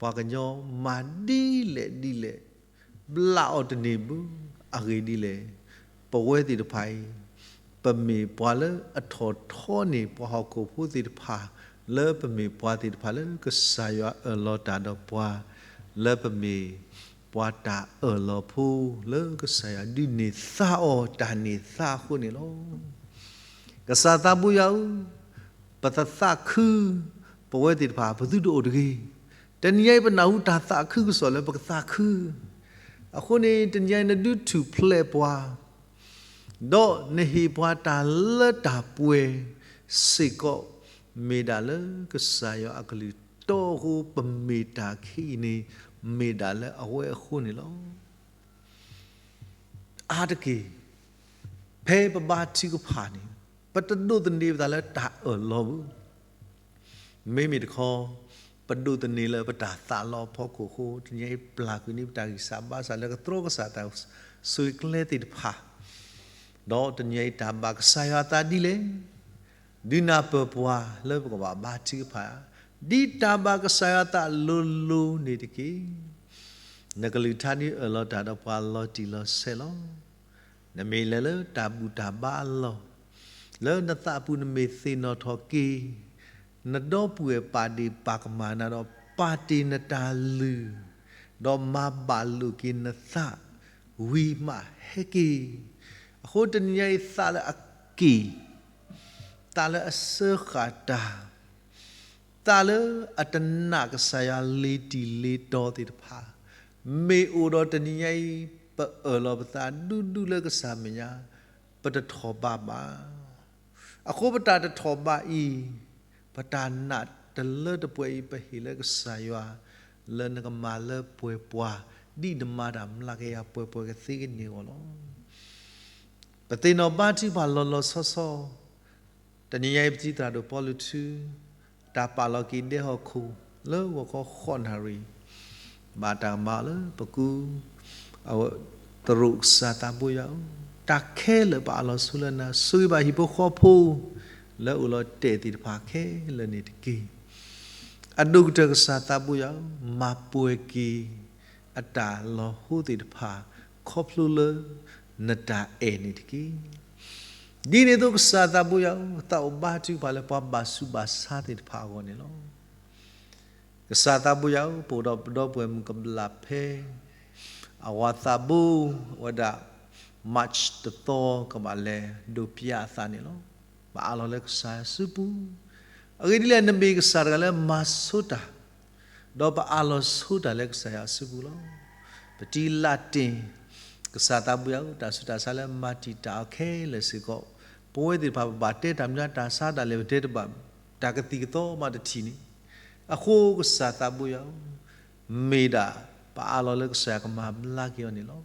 ပှၤကညီမၤဒ်လဲၣ်ဒ်လဲၣ် ဘျးအီၤတန့ၢ်ဘၣ်. အဂ့ၢ်ဒ်လဲၣ်, ပဝဲသ့ၣ်တဖၣ်အံၤ ပမ့ၢ်ပှၤလၢအထီၣ်ထီန့ၢ်ပှၤဟီၣ်ခိၣ်ဖိသ့ၣ်တဖၣ် လၢပမ့ၢ်ပှၤသ့ၣ်တဖၣ်လၢကစၢ်ယွၤအၢၣ်လီၤတၢ်ဒီးပှၤ, လၢပမ့ၢ်ပှၤတၢ်အၢၣ်လီၤဖိ လၢကစၢ်ယွၤဒုးန့ၢ်သါအီၤတၢ်န့ၢ်သါအဃိန့ၣ်လီၤ. ကစၢ်သးဘိယွၤဧၢ, ပတသးခု ပဝဲသ့ၣ်တဖၣ် ပသုတအိၣ်တဂ့ၤ. တနံၤညါအံၤ ပနၢ်ဟူတၢ်သးခုကစီၣ်လၢပကသးခု. အဃိန့ၣ် တနံၤညါအံၤ နဒုးထူၣ်ဖျဲးပှၤ ဒီးနဟ့ၣ်ပှၤတၢ်လၢတၢ်ပှဲၤစ့ၢ်ကီး, မ့ၢ်ဒၣ်လၢကစၢ်ယွၤအကလုၢ်တီအဃိ ပမ့ၢ်တၢ်ခဲအံၤန့ၣ် မ့ၢ်ဒၣ်လၢအဝဲအဃိန့ၣ်လီၤ. အါတက့ၢ် ဖဲပဘါထုကဖၣ်န့ၣ် ပတဒိးသန့ၤပသးလၢတၢ်အၢၣ်လီၤဘၣ်. မ့မ့ၢ်တခီ ပဒိးသန့ၤလၢပတၢ်သးလီအဖီခိၣ်အဃိ တနံၤအံၤပျၢ်ကွံာ်န့ၢ်ပတၢ်ဂံၢ်စၢ်ဘါစၢ်လၢ ကတြီကစၢ်တၢ်ဆိၣ်ဂ့ၤကျဲသ့ၣ်တဖၣ်, ဒီးတနံၤအံၤတၢ်ဘၣ်ကစၢ်ယွၤအသးဒ်လဲၣ် ဒုးနၢ်ပၢၢ်ပှၤလၢပကဘၣ်ဘါထုကဖၣ်, ဒ်တၢ်ဘၣ်ကစၢ်ယွၤအသးလိၤလိၤန့ၣ်တက့ၢ်. နကလုၢ်ကထါဒုးအၢၣ်လီၤတၢ်ဒီးပှၤလီၤတံၢ်လီၤဆဲးလီၤ. နမ့ၢ်လဲၤလၢတၢ်ဘူၣ်တၢ်ဘါအလီၢ်, လၢနသးပူၤနမ့ၢ်သ့ၣ်နီၣ်ထီၣ်က့ၤ, နဒီပုၢ်ဝဲၢ်ပာ်ဒ့ၣ်ပာ်ကမၣ်နၤဒီး ပာ်တ့ၢ်နတၢ်လုၢ်, ဒီးမၤဘၣ်လိာ်က့ၤနသး ဝံၤမးဟဲက့ၤ. အဃိတနံၤညါအံၤ သးလၢအက့ၢ်, သးလၢအစၢဃာ်တၢ်, သးလၢအတနာ်ကစၢ်ယွၤလ့ၤတံၢ်လ့ၤတီၤသ့ၣ်တဖၣ်, မ့ၢ်အိၣ်ဒီးတနံၤညါအံၤ ပအၢၣ်လီၤပသးဒူဒူလၢကစၢ်မဲာ်ညါ, ပတထီၣ်ဘးဘၣ်. အဃိပတၢ်တထီၣ်ဘးအံၤ, ပတၢ်နာ်တလၢတပှဲၤအံၤ ပဟ့ၣ်လၢကစၢ်ယွၤ လၢနကမၤလၢပှဲၤပှၤ ဒ်နမၤတၢ်မျးကယၤပှဲၤပှဲၤကသ့ကန့ၢ်အဂီၢ်လီၤ. ပသ့ၣ်နီၣ်ဘါထုကဖၣ်လီၤလီၤဆီဆီ, တနံၤညါအံၤပတံၤသရၣ်ဒိၣ်ပီလူးထု တၢ်ပာ်လီၤက့ၤဒဲဟီၣ်ခိၣ် လၢဂီၤခီဃိးနၣ်ရံၣ် ဘၣ်တၢ်ကမၤအီၤလၢပကူ အဝဲသရိာ်ကစၢ်သးဘိယွၤဧၢ, တၢ်ခဲလၢာ်ပအးလီၤဆိလၢနၤ, ဆိၣ်ဂ့ၤဘၣ်ဟံၣ်ဖိဃီဖိ လၢအိၣ်လီၤတဲာ်သ့ၣ်တဖၣ်ခဲလၢာ်န့ၣ်တက့ၢ်. အဒိၣ်ကတၢၢ်ကစၢ်သးဘိယွၤဧၢ, မၤပှဲၤက့ၤ အတၢ်လီၤဟိသ့ၣ်တဖၣ် ခီဖျိလၢ နတၢ်အဲၣ်န့ၣ်တက့ၢ်. ဒ်န့ၣ်အသိးကစၢ်သးဘိယွၤဧၢ, သးအိၣ်ဘါထုကဖၣ်လၢပှၤဘၣ်ဆူးဘၣ်ဆါသ့ၣ်တဖၣ်အဂီၢ်န့ၣ်လီၤ. ကစၢ်သးဘိယွၤဧၢ, ပအိၣ်ဒီးပဒီပုၢ်ဝဲၢ်မုၣ်ကဘျၣ်ဖဲ အဝၤသးဘိ အဝဲဒၣ် March တသီ ကဘၣ်လဲၤဒိးပၠးအသးန့ၣ်လီၤ. ပအးလီၤလၢကစၢ်ယွၤစုပူၤ, အဂ့ၢ်ဒ်လဲၣ် နမ့ၢ်ကစၢ်တဂၤလၢမၤဆိတၢ် ဒီးပအးလီၤဆိတၢ်လၢကစၢ်ယွၤစုပူၤလီၤ. ပတံၤလၢ်တ့ၢ် ကစၢ်သးဘိယွၤဧၢ, တၢ်ဆူးတၢ်ဆါလၢမၤတံာ်တာ်အီၤခဲလၢာ်စ့ၢ်ကီး, ပဝဲသ့ၣ်တဖၣ်ပဘၣ်တဲတၢ်မနုၤတၢ်ဆါဒၣ်လဲာ် ပတဲတဘၣ် တၢ်ကသံၣ်ကသီမးတထံၣ်န့ၣ်, အဃိကစၢ်သးဘိယွၤဧၢ, မ့ၢ်ဒၣ်ပအးလီၤလၢကစၢ်ယွၤကမၤဘျါက့ၤအီၤန့ၣ်လီၤ.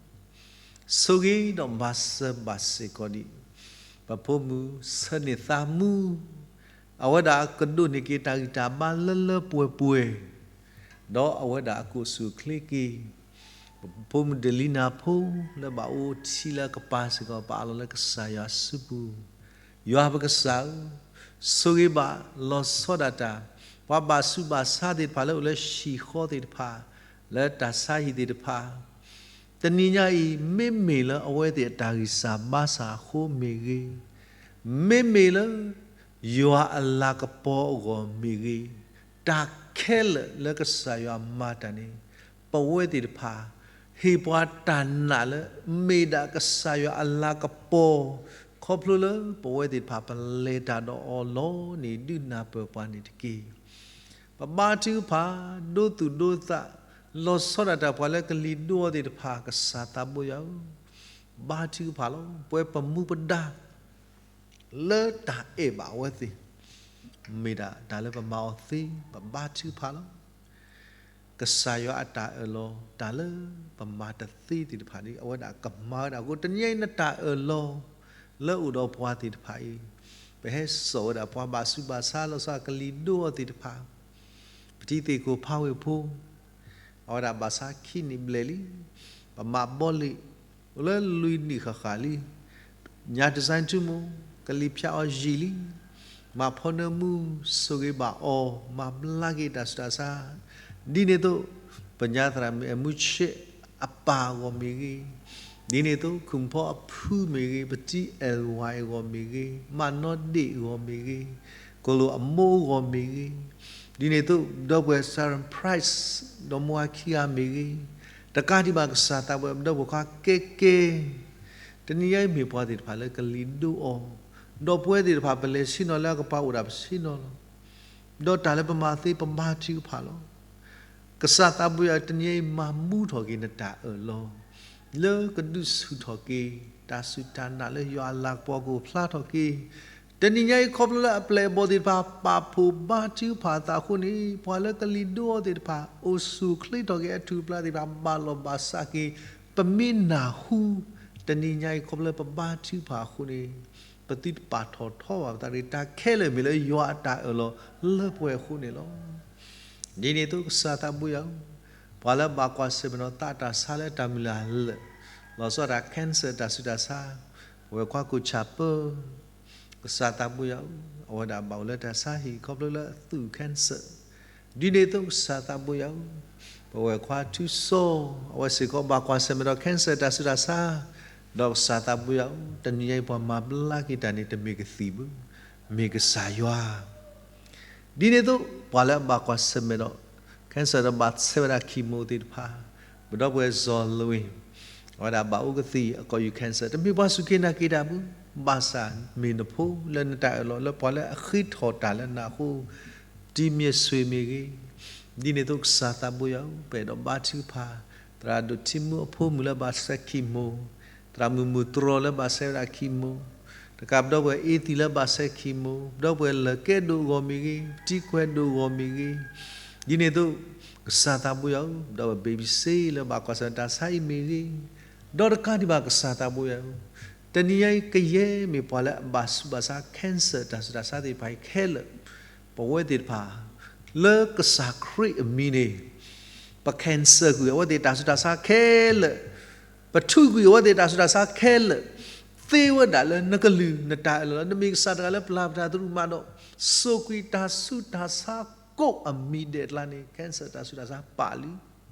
ဆိၣ်ဂ့ၤဒီးမၤစၢၤဘၣ်စ့ၢ်ကီးဒံး ပဖိမုၣ်ဆၢန့ၢ်သးမူ, အဝဲဒၣ်ကဒိးန့ၢ်က့ၤတၢ်ဂံၢ်တၢ်ဘါလၢလၢပှဲၤပှဲၤ, ဒီးအဝဲဒၣ်အကူၣ်ဆူၣ်ချ့က့ၤ ပဖိမုၣ်ဒလံနၤဖိ လၢဘၣ်အိၣ်ထံလၢအကပၤစ့ၢ်ကီး ပအးလီၤလၢကစၢ်ယွၤစုပူၤ, ယွၤပကစၢ်ဧၢ, ဆိၣ်ဂ့ၤဘၣ်လီၤဆီဒၣ်တၢ် ပှၤဘၣ်ဆူးဘၣ်ဆါသ့ၣ်တဖၣ်လၢအိၣ်လၢဟံၣ်ဃီသ့ၣ်တဖၣ်, လၢတၢ်ဆါဟံၣ်သ့ၣ်တဖၣ်, တနံၤညါအံၤ မ့မ့ၢ်လၢအဝဲသ့ၣ်အတၢ်ဂံၢ်စၢ်ဘါစၢ်အဃိမ့ၢ်ဂ့ၤ, မ့မ့ၢ်လၢ ယွၤအလၤကပီၤအဂီၢ်မ့ၢ်ဂ့ၤ, တၢ်ခဲလၢာ်လၢကစၢ်ယွၤမၤတၢ်န့ၣ် ပဝဲသ့ၣ်တဖၣ် ဟ့ၣ်ပှၤတၢ်နာ်လၢ မ့ၢ်ဒၣ်ကစၢ်ယွၤအလၤကပီၤ, ခီဖျိလၢပဝဲသ့ၣ်တဖၣ်ပလဲၤတၢ်ဒီးအီၤလီၤန့ၣ် ဒုးနၢ်ပၢၢ်ပှၤန့ၣ်တက့ၢ်. ပဘါထုကဖၣ် ဒိသူၣ်ဒိသး လီၤဆီဒၣ်တၢ်ပှၤလၢကလံၤဒိအီၤသ့ၣ်တဖၣ် ကစၢ်သးဘိယွၤဧၢ, ဘါထုကဖၣ်လီၤ. ပဝဲပမူပဒါ လၢတၢ်အဲၣ်ဘၣ်အဝဲသ့ၣ် မ့ၢ်ဒၣ်တၢ်လၢပမၤအီၤသ့ ပဘါထုကဖၣ်လီၤ. ကစၢ်ယွၤအတၢ်အၢၣ်လီၤ တၢ်လၢပမၤတသ့သ့ၣ်တဖၣ်န့ၣ် အဝဲဒၣ်ကမၤဝဲဒၣ်အဃိ တနံၤအံၤနတၢ်အၢၣ်လီၤ လၢအိၣ်ဒီးပှၤသ့ၣ်တဖၣ်အံၤ ပဟဲစိာ်ဝဲဒၣ်ပှၤဘၣ်ဆူးဘၣ်ဆါ လီၤဆီအကလံၤဒိအီၤသ့ၣ်တဖၣ် ပတံၤသ့ၣ်ခိၣ်ဖးဝ့ၢ်ဖိ အဝဲဒၣ်ဘၣ်ဆါခံနံၣ်ဘျဲၣ်လံ, ပမၤဘီလ့ၣ် အိၣ်လၢလွံၢ်နံၣ်ဃၣ်ဃၣ်လံ, ညါ design ထူမူ ကလံၤဖၠါအီၤယံာ်လံ, မၤဖီနၢမူ ဆိၣ်ဂ့ၤဘၣ်အီၤ မၤဘျါက့ၤတၢ်ဆူးတၢ်ဆါ, ဒ်န့ၣ်အသိး ပညါသရၣ်မုၣ်အဲၣ်မူဆ့း အပၢ်အဂီၢ်မ့ၢ်ဂ့ၤ, ဒ်န့ၣ်အသိး ခုၣ်ဖီအဖုမ့ၢ်ဂ့ၤ, ပတံၤအဲၣ်ဝါအဂီၢ်မ့ၢ်ဂ့ၤ, မၤနီၣ်ဒ့ၣ်အဂီၢ်မ့ၢ်ဂ့ၤ, ကိၣ်လိာ်အမိၢ်အဂီၢ်မ့ၢ်ဂ့ၤ, ဒ်န့ၣ်အသိး ဒီပုၢ်ဝဲၢ် Sharon Price ဒီးမိၢ်အခံဂၤမ့ၢ်ဂ့ၤ, တကးဒံးဘၣ်ကစၢ်သးဘိယွၤ ဒီပုၢ်ဝဲၢ်ခွါကဲကဲ တနံၤညါအံၤမ့ၢ်ပှၤသ့ၣ်တဖၣ်လၢကလံၤဒိအီၤ, ဒီးပဝဲသ့ၣ်တဖၣ်ပလဲၤဆ့ၣ်နီၤလၢအကပၤအိၣ်ဒၣ်ပဆ့ၣ်နီၤလီၤ. ဒီးတၢ်လၢပမၤသ့ပဘါထုကဖၣ်လီၤ. ကစၢ်သးဘိယွၤ တနံၤညါအံၤမၤမူထီၣ်က့ၤနတၢ်အၢၣ်လီၤ လၢကဒုးဆူၣ်ထီၣ်က့ၤ တၢ်စူၢ်တၢ်နာ်လၢယွၤအလၤကပီၤကအိၣ်ဖျါထီၣ်က့ၤ တနံၤညါအံၤ ခီဖျိလၢအပျဲၢ်အဘီၣ်သ့ၣ်တဖၣ် ပာ်ဖှိၣ်ဘါထုကဖၣ်အသးအဃိန့ၣ် ပှၤလၢကလံၤဒိအီၤသ့ၣ်တဖၣ် အိၣ်ဆူၣ်အိၣ်ချ့ထီၣ်က့ၤအထူၣ်အပျၢ်သ့ၣ်တဖၣ် ဘၣ်လီၢ်ဘၣ်စးက့ၤ ပမ့ၢ်နၢ်ဟူ တနံၤညါအံၤ ခီဖျိလၢပဘါထုကဖၣ်အဃိန့ၣ် ပသုတပာ်ထီၣ်ထီဘၣ်ပသးတဂ့ၤ, တၢ်ခဲလၢာ်မ့ၢ်လၢယွၤအတၢ်အၢၣ်လီၤလၢပှဲၤအဃိန့ၣ်လီၤ. ဒ်န့ၣ်အသိးကစၢ်သးဘိယွၤဧၢ, ပှၤလၢဘၣ်ကွၢ်ဆၢၣ်မဲာ်ဒီးသးတၢ်ဆါလၢတၢ်မုၢ်လၢ်လၢာ်, လီၤဆီဒၣ်တၢ် cancer တၢ်ဆူးတၢ်ဆါ, ပဝဲၢ်ခွါကူၣ်ဆၣ်ပၢၢ် ကစၢ်သးဘိယွၤဧၢ, အဝဲဒၣ်ဘၣ်အိၣ်လၢတၢ်ဆါဟံၣ်ခီဖျိလၢအသူၣ် cancer, ဒ်န့ၣ်အသိးကစၢ်သးဘိယွၤဧၢ, ပဝဲၢ်ခွါထူစီၤ အဝဲစ့ၢ်ကီးဘၣ်ကွၢ်ဆၢၣ်မဲာ်ဒီး cancer တၢ်ဆူးတၢ်ဆါ, ဒီးကစၢ်သးဘိယွၤဧၢ, တနံၤညါအံၤပှၤမၤဘျါက့ၤတၢ်န့ၣ် တမ့ၢ်ကသံၣ်ဘၣ်, မ့ၢ်ကစၢ်ယွၤ ဒ်န့ၣ်အသိး ပှၤလၢအဘၣ်ကွၢ်ဆၢၣ်မဲာ်ဒီး cancer ဒီးဘၣ်ဆဲးဝဲဒၣ် chemo သ့ၣ်တဖၣ်, ပဒီပုၢ်ဝဲၢ်စီၤလဝ့ၢ် အဝဲဒၣ်ဘၣ်အိၣ်ကသံၣ်အကိာ်ယူၢ် cancer, တမ့ၢ်ပှၤစူၢ်က့ၤနာ်က့ၤတၢ်ဘၣ်, ဘၣ်ဆၣ်မ့ၢ်နဖိလၢနတၢ်အၢၣ်လီၤလၢပှၤလၢအဃ့ထီၣ်တၢ်လၢနၤအဃိ, တံၤမ့ၢ်ဆွ့ၣ်မ့ၢ်ဂ့ၤ, ဒ်န့ၣ်အသိးကစၢ်သးဘိယွၤဧၢ, ပအဲၣ်ဒိးဘါထုကဖၣ် သရၣ်ဒိၣ်ထံမူအဖိမုၣ်လၢဘၣ်စဲခံမိၢ်, သရၣ်မုၣ်မုၢ်တြီလၢဘၣ်စဲဝဲဒၣ်ခံမိၢ်, တကးပဒီပုၢ်ဝဲၢ်အ့သံလၢဘၣ်စဲခံမိၢ်, ပဒီပုၢ်ဝဲၢ်လၢကဲဒိၣ်အဂီၢ်မ့ၢ်ဂ့ၤ, ပတံၤခွဲးဒိၣ်အဂီၢ်မ့ၢ်ဂ့ၤ, ဒ်န့ၣ်အသိး ကစၢ်သးဘိယွၤဧၢ, ပဒီပုၢ်ဝဲၢ် baby စ့လၢဘၣ်ကွၢ်ဆၢၣ်တၢ်ဆါအံၤမ့ၢ်ဂ့ၤ, ဒီးတကးဒံးဘၣ်ကစၢ်သးဘိယွၤဧၢ, တနံၤညါအံၤ ကယဲၢ်မ့ၢ်ပှၤလၢအဘၣ်ဆူးဘၣ်ဆါ cancer တၢ်ဆူးတၢ်ဆါသ့ၣ်တဖၣ်အံၤခဲလၢာ်, ပဝဲသ့ၣ်တဖၣ် လၢကစၢ်ခရံာ်အမံၤန့ၣ် ပ cancer ကွံာ်အဝဲသ့ၣ်တၢ်ဆူးတၢ်ဆါခဲလၢာ်, ပထုးကွံာ်အဝဲသ့ၣ်တၢ်ဆူးတၢ်ဆါခဲလၢာ်, သ့ဝဲဒၣ်လၢနကလုၢ်နတၢ်အၢၣ်လီၤလီၤ. နမ့ၢ်ကစၢ်တဂၤလၢပျၢ်ပတၢ်သရူးမးဒီး စိာ်ကွံာ်တၢ်ဆူးတၢ်ဆါကိးအမံၤဒဲးအကျါန့ၣ် cancer တၢ်ဆူးတၢ်ဆါပာ်လံ,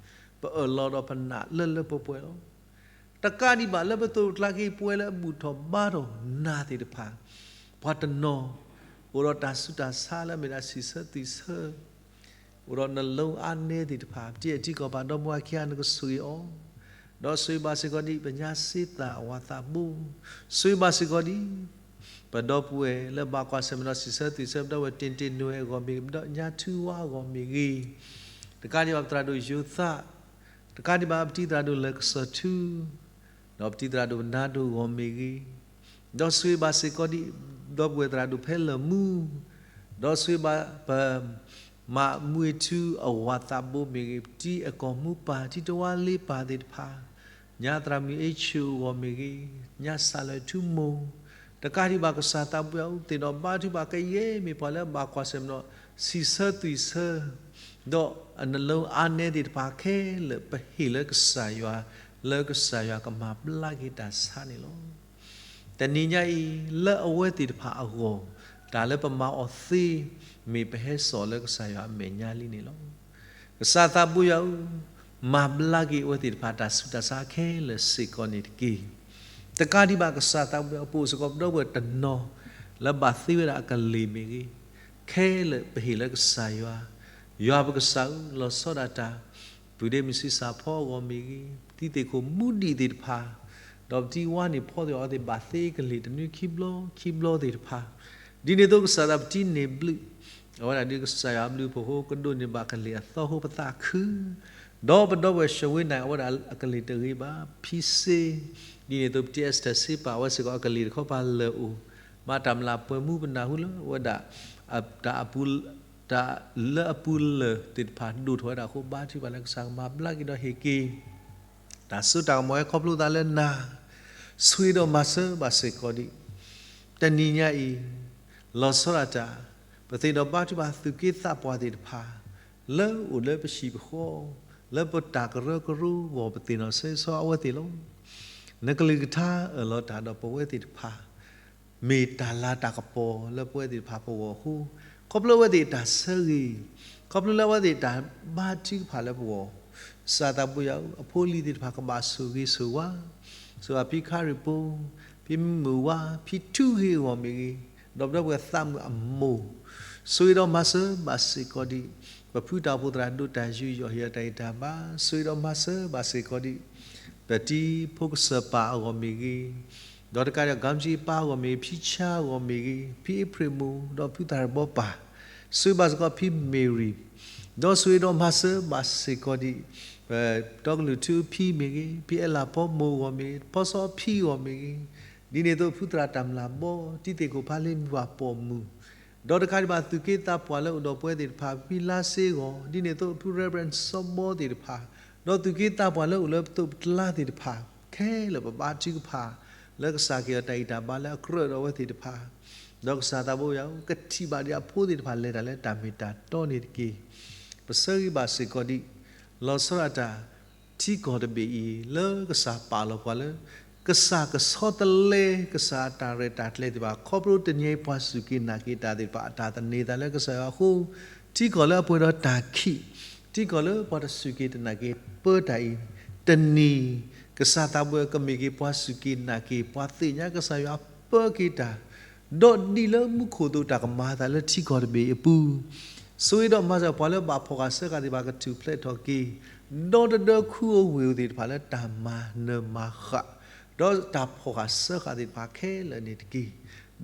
ပအၢၣ်လီၤဒီးပနာ်လၢလၢပှဲၤပှဲၤလီၤ. တကးဒံးဘၣ်လၢပသိးပကျါက့ၤပဝဲလၢအဘူၣ်ထီၣ်ဘါထီၣ်နၤသ့ၣ်တဖၣ်, ပှၤတနီၤ အိၣ်ဒီးတၢ်ဆူးတၢ်ဆါလၢအမ့ၢ်ဒၣ်ဆံးဆၢသွံၣ်ဆၢ, အိၣ်ဒီးနလုံးအါနဲသ့ၣ်တဖၣ်, ပထံၣ်အထံကီၢ်ပၤဒီမါဝၤခံဂၤ နကဆိၣ်ဂ့ၤအီၤ, ဒီးဆိၣ်ဂ့ၤဘၣ်စ့ၢ်ကီးဒံး ပညါစ့သၣ်အဝၤသးဘိ, ဆိၣ်ဂ့ၤဘၣ်စ့ၢ်ကီးဒံး ပဒီပုၢ်ဝဲၢ်လၢဘၣ်ကွၢ်ဆၢၣ်မဲာ်ဒီးဆံးဆၢသွံၣ်ဆၢ, ပဒီပုၢ်ဝဲၢ်တ့ၢ်တ့ၢ်နိဝဲအဂီၢ်မ့ၢ်ဂ့ၤ, ပဒီပုၢ်ဝဲၢ်ညါထူဝါအဂီၢ်မ့ၢ်ဂ့ၤ, တကးဒံးဘၣ်ပသရၣ်ဒိၣ်ယိၤသး, တကးဒံးဘၣ်ပတံၤသရၣ်ဒိၣ်လၢကစၢၢ်ထူ, ဒီးပတံၤသရၣ်ဒိၣ်ပနါဒိၣ်အဂီၢ်မ့ၢ်ဂ့ၤ, ဒီးဆိၣ်ဂ့ၤဘၣ်စ့ၢ်ကီးဒံး ဒီပုၢ်ဝဲၢ်သရၣ်ဒိၣ်ဖဲလၢာ်မူ, ဒီးဆိၣ်ဂ့ၤဘၣ်ပ မၤမူအထူအဝၤသးဘိမ့ၢ်ဂ့ၤ, ပတံၤအကီၢ်မူပၢ် ထံတဝါလ့ပၢ်သ့ၣ်တဖၣ်, ညါသရၣ်မုၣ်အ့ၣ်ဆူၣ်အဂီၢ်မ့ၢ်ဂ့ၤ, ညါစၢ်လၢထူမိၢ်, တကးဒံးဘၣ်ကစၢ်သးဘိယွၤဧၢ, သ့ၣ်နီၣ်ဘါထုကဖၣ်ကယဲၢ်မ့ၢ်ပှၤလၢအဘၣ်ကွၢ်ဆၢၣ်မဲာ်ဒီးဆံးဆၢသွံၣ်ဆၢ, ဒီးအနလုံးအါနဲသ့ၣ်တဖၣ်ခဲလၢာ် ပဟ့ၣ်လၢကစၢ်ယွၤ, လၢကစၢ်ယွၤကမၤဘျါက့ၤတၢ်ဆါန့ၣ်လီၤ. တနံၤညါအံၤ လၢအဝဲသ့ၣ်တဖၣ်အဂီၢ်, တၢ်လၢပမၤအီၤသ့ မ့ၢ်ပဟဲစိာ်လၢကစၢ်ယွၤအမဲာ်ညါလံန့ၣ်လီၤ. ကစၢ်သးဘိယွၤဧၢ, မၤဘျါက့ၤအဝဲသ့ၣ်တဖၣ်တၢ်ဆူးတၢ်ဆါခဲလၢာ်စ့ၢ်ကီးန့ၣ်တက့ၢ်. တကးဒံးဘၣ်ကစၢ်သးဘိယွၤ ပအိၣ်စ့ၢ်ကီးပဒီပုၢ်ဝဲၢ်တနီၤ လၢဘၣ်သ့ဝဲဒၣ်အကလံၤမ့ၢ်ဂ့ၤ, ခဲလၢာ်ပဟ့ၣ်လၢကစၢ်ယွၤ, ယွၤပကစၢ်ဧၢ, လီၤဆီဒၣ်တၢ် ပုၢ်ဒ့မုၣ်ဆံးစၢ်ဖီအဂီၢ်မ့ၢ်ဂ့ၤ, ပတံၤသ့ၣ်ခိၣ်မူဒံးသ့ၣ်တဖၣ်, ဒီးပတံၤဝါန့ၣ်ဖီသ့ၣ်အီၤသ့ၣ်ဘၣ်သ့ကလံၤတနွံခံဘျီခံဘျီသ့ၣ်တဖၣ်, ဒ်န့ၣ်အသိးကစၢ်သးပတံၤန့ၢ်ဘျုး, အဝဲဒၣ်ဒုးကစၢ်ယွၤဘျုးဖှိၣ်အဃိ ကဒိးန့ၢ်ဘၣ်ကလံၤအသီအဃိပသးခု, ဒီးပဒီပုၢ်ဝဲၢ် ၡဝ့နၢ် အဝဲဒၣ်အကလံၤတဂ့ၤဘၣ်, ဖံစ့, ဒ်န့ၣ်အသိးပတံၤ Esther စ့ပာ် အဝဲစ့ၢ်ကီးအကလံၤတခီပၤလၢာ်အိၣ်, မ့ၢ်တၢ်မျၢ်ပှဲၤမူပနၢ်ဟူလၢအဝဲဒၣ် တၢ်အပူၤ တၢ်လၢအပူၤလၢာ်သ့ၣ်တဖၣ်ဒိၣ်ထီၣ်ဝဲဒၣ်အဃိ ဘါထုကဖၣ်လၢကစၢ်ကမၤဘျါက့ၤဒီးဟ့ၣ်က့ၤ တၢ်စိတၢ်ကမီၤဝဲခီဖျိသးလၢနၤ, ဆိၣ်ဂ့ၤဒီးမၤစၢၤဘၣ်စ့ၢ်ကီးဒံး တနံၤညါအံၤ, လီၤဆီဒၣ်တၢ် ပသ့ၣ်နီၣ်ဘါထုကဖၣ်သူၣ်က့သးပှၢ်သ့ၣ်တဖၣ် လၢအိၣ်လၢပဟံၣ်ပဃီ, လၢပတၢ်ကရၢကရိအဂီၢ် ပသ့ၣ်နီၣ်ဆၢဂ့ၤဆၢဝါအဝဲသ့ၣ်လီၤ. နကလုၢ်ကထါအၢၣ်လီၤတၢ်ဒီးပဝဲသ့ၣ်တဖၣ် မ့ၢ်တၢ်လၤတၢ်ကပီၤလၢပဝဲသ့ၣ်တဖၣ်ပဂီၢ်အဃိ, ခီဖျိအဝဲသ့ၣ်အတၢ်ဆၢဂ့ၤ, ခီဖျိလၢအဝဲသ့ၣ်တၢ်ဘါထုကဖၣ်လၢပဂီၢ်, ကစၢ်သးဘိယွၤဧၢ, အဖိအလံၤသ့ၣ်တဖၣ်ကဘၣ်ဆိၣ်ဂ့ၤဆိၣ်ဝါ, ဆိၣ်ဂ့ၤဖံခါရံၣ်ဖိ, ဖံမုၢ်ဝါ, ဖံထူဂ့ၤအဂီၢ်မ့ၢ်ဂ့ၤ, ဒီးပဒီပုၢ်ဝဲၢ်သးမုၣ်အမိၢ်, ဆိၣ်ဂ့ၤဒီးမၤစၢၤဘၣ်စ့ၢ်ကီးဒံး ပဖုတၢ်အိၣ်ဖှိၣ်သရၣ်ဒိၣ်တၢ်ယူးယီၣ်ဟ့ၣ်အီၤတၢ်ဂံၢ်တၢ်ဘါ, ဆိၣ်ဂ့ၤဒီးမၤစၢၤဘၣ်စ့ၢ်ကီးဒံး ပတံၤဖိကစၢၢ်ပၢ်အဂီၢ်မ့ၢ်ဂ့ၤ, ဒီးတကးဒံး ကၠံပၢ်အဂီၢ်မ့ၢ်ဂ့ၤ, ဖံဆါအဂီၢ်မ့ၢ်ဂ့ၤ, ဖံအ့ဖြ့ၣ်မိၢ်, ဒီးဖုသၣ်ရဘီပၢ်, ဆိၣ်ဂ့ၤဘၣ်စ့ၢ်ကီးဖံမ့ၤရံၤ, ဒီးဆိၣ်ဂ့ၤဒီးမၤစၢၤဘၣ်စ့ၢ်ကီးဒံး ပတီကလုာ်ထူဖံမ့ၢ်ဂ့ၤ, ဖံအဲလးဖီမိၢ်အဂီၢ်မ့ၢ်ဂ့ၤ, ဖီစီဖံအဂီၢ်မ့ၢ်ဂ့ၤ, ဒ်န့ၣ်အသိးဖုသရၣ်တၢ်မျၢ်ဘီ, တံၤသ့ၣ်ခိၣ်ဖးလ့မုၢ်ပှၢ်ပိာ်မုၣ်, ဒီးတကးဒံးဘၣ်သူၣ်က့သးပှၢ်လၢအိၣ်ဒီးပဝဲသ့ၣ်တဖၣ် ဖံလါစ့အဂီၢ်, ဒ်န့ၣ်အသိးဖု Reverend စီဘီသ့ၣ်တဖၣ်, ဒီးသူၣ်က့သးပှၢ်လၢအိၣ်လၢပသိးပကျါသ့ၣ်တဖၣ်, ခဲလၢာ်ပဘါထုကဖၣ် လၢကစၢ်က့ၤအီၤတၢ်ဂံၢ်တၢ်ဘါလၢအကြၢးဒီးအဝဲသ့ၣ်တဖၣ်, ဒီးကစၢ်သးဘိယွၤဧၢ, ကထံၣ်ဘၣ်ဒံးအဖိသ့ၣ်တဖၣ်လဲၤတၢ်လၢတၢ်မ့ၢ်တၢ်တီန့ၣ်တက့ၢ်. ပဆၢဂ့ၤဘၣ်စ့ၢ်ကီးဒံး လီၤဆီဒၣ်တၢ် ထံကီၢ်တဘ့ၣ်အံၤ လၢကစၢ်ပာ်လီၤပှၤလၢ ကစၢ်ကဆီတလဲ ကစၢ်အတၢ်ရဲၣ်တၢ်ကျဲၤသ့ၣ်တဖၣ် ခီဖျိတနံၤအံၤပှၤစူၢ်က့ၤနာ်က့ၤတၢ်သ့ၣ်တဖၣ် အတၢ်သန့ၤသးလၢကစၢ်ယွၤအဃိ, ထံကီၢ်လၢအပှဲၤဒီးတၢ်ခံး, ထံကီၢ်လၢပှၤတစူၢ်က့ၤတနာ်က့ၤပၢတၢ်အံၤ, တနံၤ ကစၢ်သးဘိယွၤကမ့ၢ်က့ၤပှၤစူၢ်က့ၤနာ်က့ၤ ပှၤသ့ၣ်ညါကစၢ်ယွၤပၢက့ၤတၢ် ဒီးဒ်လၢမူခိၣ်အသိးတၢ်ကမၤအသးလၢထံကီၢ်တဘ့ၣ်အံၤအပူၤ, ဆိၣ်ဂ့ၤဒီးမၤစၢၤပှၤလၢဘၣ်ဖီၣ်ဃာ်စၢဃာ်သ့ၣ်တဖၣ်ကထူၣ်ဖျဲးထီၣ်က့ၤ, ဒီတဒၢခူအဝ့ၢ်အအိၣ်သ့ၣ်တဖၣ်လၢတၢ်မၤနၢၤမၤဃၣ်, ဒီးတၢ်ဖီၣ်ဃာ်စၢဃာ်သ့ၣ်တဖၣ်ခဲလၢာ်န့ၣ်တက့ၢ်.